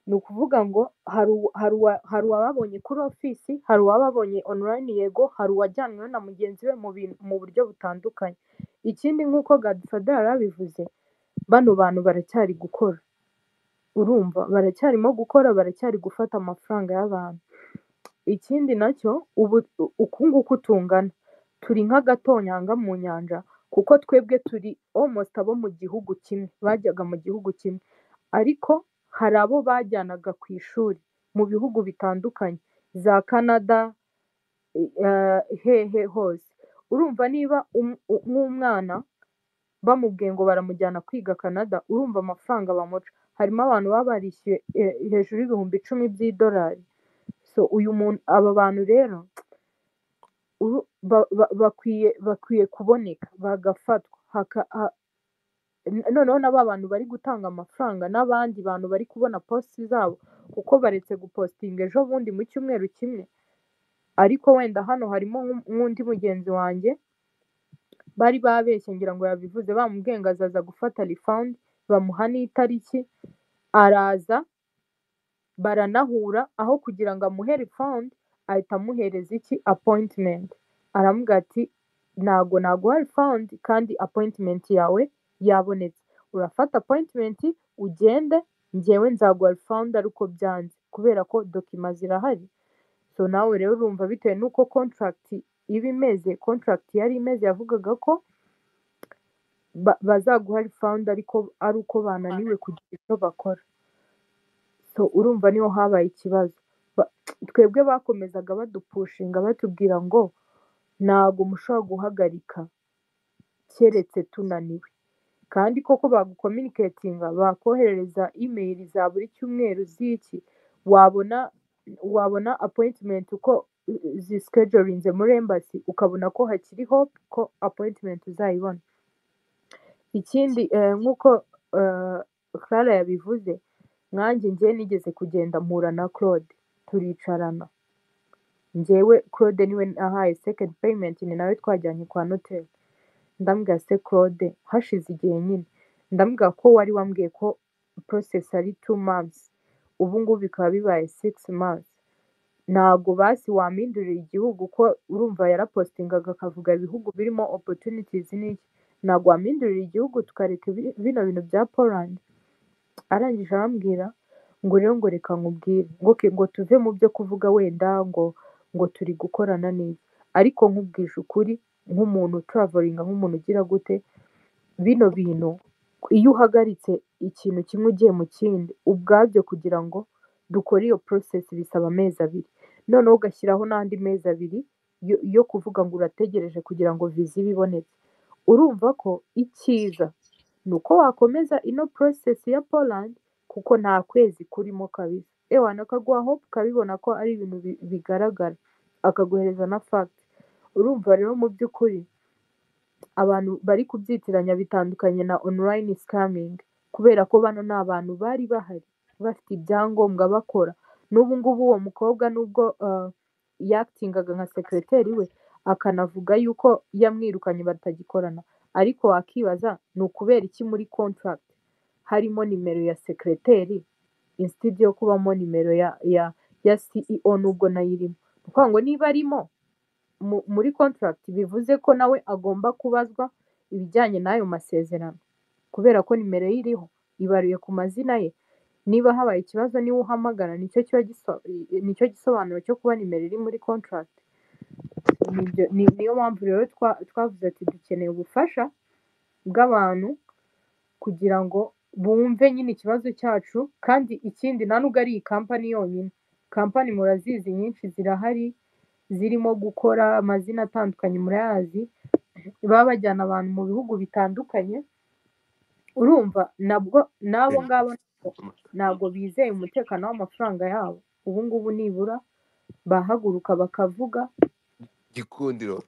Ni ukuvuga ngo hari uwababonye kuri ofisi, hari uwababonye online, yego, hari uwajyanwe na mugenzi we mu bintu mu buryo butandukanye. Ikindi, nk'uko Godfather yarabivuze, bano bantu baracyari gukora, urumva baracyarimo gukora, baracyari gufata amafaranga y'abantu. Ikindi nacyo, ubu uku nguku tungana turi nk'agatonyanga mu nyanja, kuko twebwe turi almost abo mu gihugu kimwe, bajyaga mu gihugu kimwe, ariko hari abo bajyanaga ku ishuri mu bihugu bitandukanye, za Canada, hehe hose. Urumva niba nk'umwana bamubwiye ngo baramujyana kwiga Canada, urumva amafaranga bamuca. Harimo abantu baba barishyuye hejuru y'10,000 by'idolari. So uyu muntu, aba bantu rero bakwiye kuboneka bagafatwa, noneho na ba bantu bari gutanga amafaranga n'abandi bantu bari kubona post zabo, kuko baretse gupostinga ejo bundi mu cyumweru kimwe. Ariko wenda hano harimo nk'undi mugenzi wanjye bari babeshye, ngira ngo yabivuze, bamubwiye ngo azaza gufata refund, bamuha n'itariki, araza baranahura, aho kugira ngo amuhe refund ahita amuhereza iki? Appointment. Aramubwira ati ntago naguha refund kandi appointment yawe yabonetse, urafata appointment ugende, njyewe nzaguha refund ariko byanze kubera ko document zirahari. So nawe rero urumva, bitewe n'uko contract iba imeze, contract yari imeze yavugaga ko bazaguha refund ariko ari uko bananiwe kugira icyo bakora. So urumva niho habaye ikibazo. Twebwe bakomezaga badupushinga, batubwira ngo ntabwo mushobora guhagarika keretse tunaniwe. Kandi koko bagucommunicatinga, bakoherereza email za buri cyumweru z'iki, wabona appointment uko zischedulinze muri embassy, ukabona ko hakiri hope ko appointment uzayibona. Ikindi, nk'uko Clara yabivuze, nkanjye njye nigeze kugenda mpura na Claude turicarana. Njyewe Claude niwe nahaye second payment, ni nawe twajyanye kwa noteri. Ndamubwira: se Claude, hashize igihe nyine, ndamubwira ko wari wambwiye ko process ari 2 months, ubu ngubu bikaba bibaye 6 months, ntabwo basi wampindurira igihugu? Ko urumva yarapostingaga akavuga ibihugu birimo opportunities n'iki, ntabwo wampindurira igihugu tukareka bino bintu bya Poland? Arangije arambwira ngo rero ngo reka nkubwire ngo okay, ngo tuve mu byo kuvuga wenda ngo turi gukorana neza, ariko nkubwije ukuri nk'umuntu travelinga, nk'umuntu ugira gute, bino bintu iyo uhagaritse ikintu kimwe ugiye mu kindi, ubwabyo kugira ngo dukore iyo process bisaba amezi 2, noneho ugashyiraho n'andi mezi 2 yo kuvuga ngo urategereje kugira ngo viza ibe ibonetse. Urumva ko icyiza ni uko wakomeza ino process ya Poland, kuko nta kwezi kurimo kabisa. Ewana akaguha hope, ukabibona ko ari ibintu bigaragara, akaguhereza na fact. Urumva rero mu by'ukuri abantu bari kubyitiranya bitandukanye na online scamming, kubera ko bano ni abantu bari bahari bafite ibyangombwa bakora n'ubu ngubu. Uwo mukobwa nubwo yactingaga nka secretary we, akanavuga yuko yamwirukanye batagikorana, ariko wakibaza ni ukubera iki muri contract harimo nimero ya secretary instead yo kubamo nimero ya CEO, nubwo nayo irimo. Ni ukuvuga ngo niba arimo muri contract, bivuze ko nawe agomba kubazwa ibijyanye n'ayo masezerano, kubera ko nimero ye iriho ibaruye ku mazina ye. Niba habaye ikibazo niwe uhamagara. Nicyo gisobanuro cyo kuba nimero iri muri contract. Niyo mpamvu rero twavuze ati dukeneye ubufasha bw'abantu kugira ngo bumve nyine ikibazo cyacu. Kandi ikindi, nta nubwo ari iyi kampani yonyine, kampani murazizi nyinshi zirahari zirimo gukora, amazina atandukanye murayazi, baba bajyana abantu mu bihugu bitandukanye. Urumva nabwo n'abo ngabo ntabwo bizeye umutekano w'amafaranga yabo. Ubu ngubu nibura bahaguruka bakavuga. Gikundiro.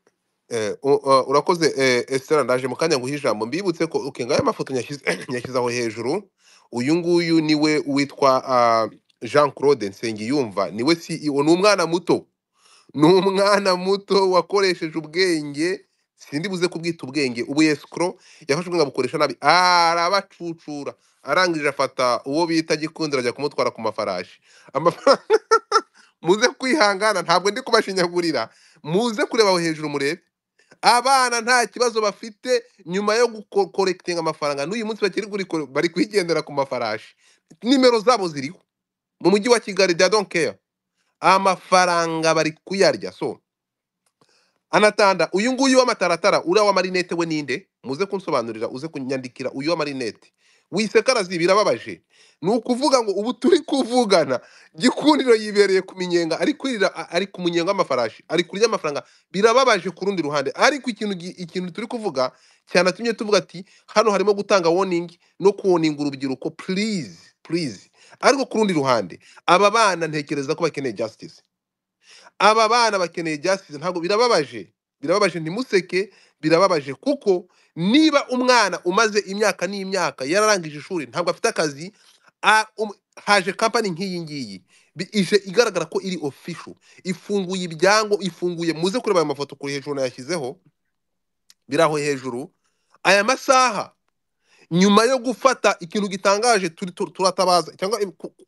Urakoze Esther, ndaje mu kanya nguhe ijambo. Mbibutse ko okay, ngaya mafoto nyashyize aho hejuru. Uyu nguyu niwe witwa Jean Claude Nsengiyumva, niwe CEO. Ni umwana muto, ni umwana muto wakoresheje ubwenge, sindi buze kubwita ubwenge, ubu escrow yafashe ubwenge abukoresha nabi, arabacucura, arangije afata uwo bita Gikundiro ajya kumutwara ku mafarashi. Amafaranga muze kwihangana, ntabwo ndi kubashinyagurira, muze kureba aho hejuru murebe abana nta kibazo bafite nyuma yo gukorekitinga amafaranga. N'uyu munsi bakiri bari kwigendera ku mafarashi, nimero zabo ziriho mu mujyi wa Kigali, they don't care, amafaranga bari kuyarya. So anatanda uyu nguyu w'amataratara, uriya w'amarinete we ninde? Muze kunsobanurira, uze kunyandikira uyu w'amarinete wisekarazi, birababaje. Ni ukuvuga ngo ubu turi kuvugana Gikundiro yibereye ku minyenga, ari kwirira, ari ku munyenga w'amafarashi, ari kurya amafaranga. Birababaje ku rundi ruhande, ariko ikintu turi kuvuga cyanatumye tuvuga ati hano harimo gutanga warning no kuwoninga urubyiruko, please please. Ariko ku rundi ruhande aba bana ntekereza ko bakeneye justice. Aba bana bakeneye justice, ntabwo birababaje, birababaje, ntimuseke, birababaje kuko niba umwana umaze imyaka n'imyaka yararangije ishuri ntabwo afite akazi, haje company nk'iyi ngiyi ije igaragara ko iri official, ifunguye ibyango, ifunguye. Muze kureba aya mafoto kuri hejuru nayashyizeho, biraho hejuru. Aya masaha nyuma yo gufata ikintu gitangaje turatabaza cyangwa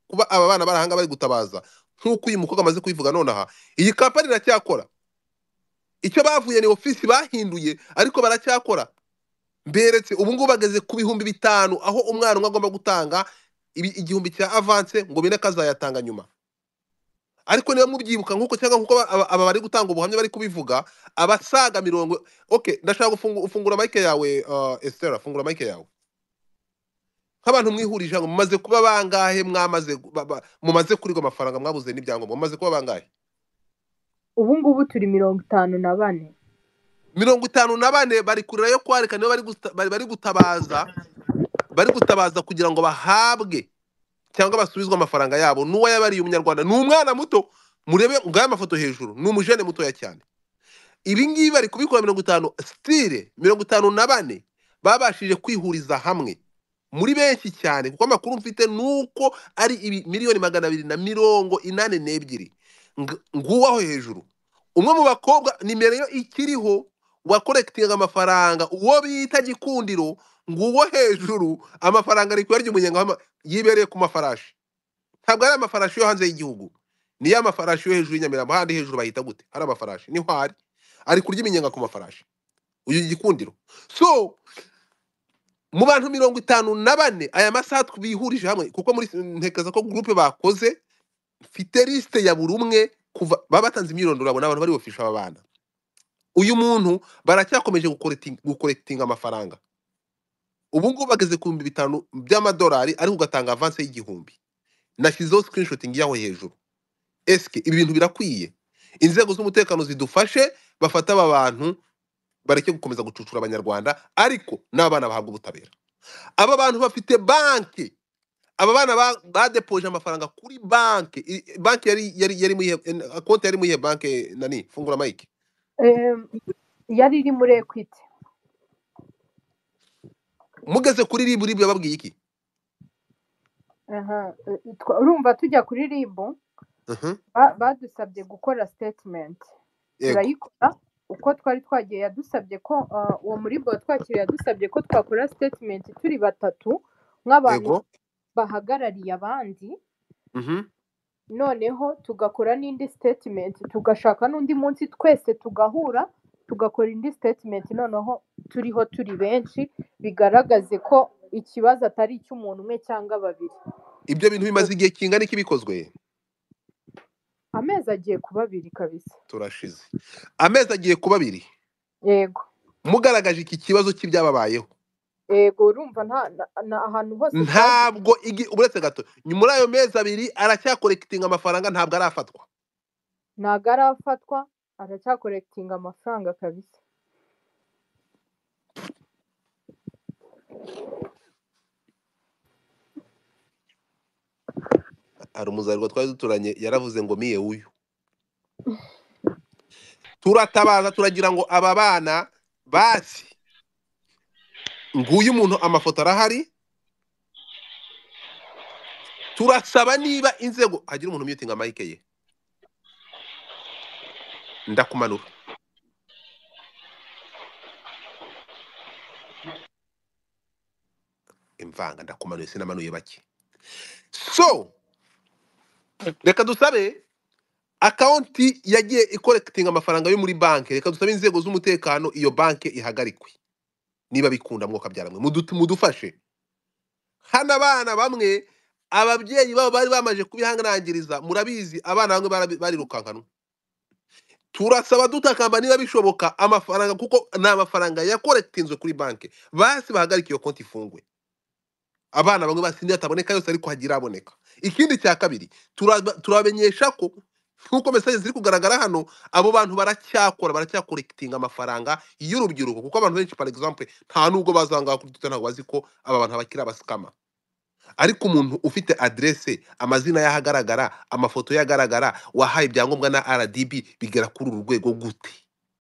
kuba aba bana barahanga bari gutabaza nk'uko uyu mukobwa amaze kubivuga nonaha, iyi company iracyakora. Icyo bavuye ni office bahinduye, ariko baracyakora. Mberetse ubu ngubu bageze ku 5000, aho umwana umwe agomba gutanga 1000 cya avance ngo bine kazayatanga nyuma. Ariko niba mubyibuka nkuko cyangwa nkuko aba bari gutanga ubuhamya bari kubivuga, abasaga 40. Okay, ndashaka ufungura mic yawe, Esther, fungura mic yawe. Nk'abantu mwihurije ngo mumaze kuba bangahe, mwamaze mumaze kurirwa amafaranga, mwabuze n'ibyangombwa, mumaze kuba bangahe? Ubu ngubu turi 54. 54 bari kurira yo kwareka, nibo bari gutabaza, bari gutabaza kugira ngo bahabwe cyangwa basubizwe amafaranga yabo. N'uwo yabariye umunyarwanda ni umwana muto, murebe ngaya mafoto hejuru, ni umujene mutoya cyane. Ibi ngibi bari kubikora 50 stile 54 babashije kwihuriza hamwe muri benshi cyane, kuko amakuru mfite nuko ari 282,000,000. Nguwaho hejuru umwe mu bakobwa nimero yo ikiriho wakorekitinga amafaranga, uwo bita Gikundiro, nguwo hejuru amafaranga ari kuyarya umunyenga, yibereye ku mafarashi. Ntabwo ari amafarashi yo hanze y'igihugu, ni ya mafarashi yo hejuru y'Inyamirambo, handi hejuru bahita gute, hari amafarashi niho ari kurya iminyenga ku mafarashi uyu Gikundiro. So mu bantu 54 aya masaha bihurije hamwe, kuko muri ntekereza ko groupe bakoze mfite liste ya buri umwe kuva babatanze imyirondoro yabo n'abantu bari official aba bana. Uyu muntu baracyakomeje gukorekitinga amafaranga. Ubu ngubu bageze ku 5000 by'amadolari, ariko ugatanga avance y'1000. Nashyizeho screenshot yaho hejuru. Eske ibi bintu birakwiye? Inzego z'umutekano zidufashe, bafata aba bantu bareke gukomeza gucucura abanyarwanda, ariko n'abana bahabwa ubutabera. Aba bantu bafite banki, aba bana badepoje amafaranga kuri banki. Banki yari muri konti, yari muri banki nani? Fungura mic. Yari iri muri Equity. Mugeze kuri RIB, RIB yababwiye iki? Urumva tujya kuri RIB badusabye gukora statement, turayikora uko twari twagiye. Yadusabye ko uwo muri bo twakiriye yadusabye ko twakora statement turi batatu nk'abantu bahagarariye abandi, noneho tugakora n'indi statement, tugashaka n'undi munsi twese tugahura tugakora indi statement, noneho turiho turi benshi, bigaragaze ko ikibazo atari icy'umuntu umwe cyangwa babiri. Ibyo bintu bimaze igihe kingana iki bikozwe? Amezi agiye kuba abiri kabisa. Turashize. Amezi agiye kuba abiri. Yego. Mugaragaje iki kibazo cy'ibyababayeho. Yego, urumva nta ahantu hose ntabwo uretse gato muri ayo mezi abiri aracyakorekitinga amafaranga, ntabwo arafatwa. Ntabwo arafatwa, aracyakorekitinga amafaranga kabisa. Hari umuzarwa twari duturanye yaravuze ngo miye uyu. Turatabaza turagira ngo aba bana basi, nguyu umuntu amafoto arahari. Turasaba niba inzego hagira umuntu mutinga mike ye, ndakumanura. Imvanga ndakumanuye, sinamanuye bake. So reka dusabe akawunti yagiye ikorekitinga amafaranga yo muri banki, reka dusabe inzego z'umutekano iyo banki ihagarikwe niba bikunda mwuka byaramwe, mudufashe. Hano abana bamwe ababyeyi babo bari bamaze kubihanangiriza, murabizi abana bamwe barirukankanwa. Turasaba dutakamba niba bishoboka amafaranga, kuko ni amafaranga yakorekitinzwe kuri banki, basi bahagarike iyo konti ifungwe. Abana bamwe basi ataboneka yose ariko hagira aboneka. Ikindi cya kabiri, turabamenyesha ko nkuko message ziri kugaragara hano, abo bantu baracyakora, baracyakorekitinga amafaranga y'urubyiruko, kuko abantu benshi par exemple nta nubwo bazanga kuri Twitter, ntabwo bazi ko aba bantu bakiri abasikama. Ariko umuntu ufite adresse, amazina y'ahagaragara, amafoto y'agaragara, wahaye ibyangombwa na RDB, bigera kuri uru rwego gute?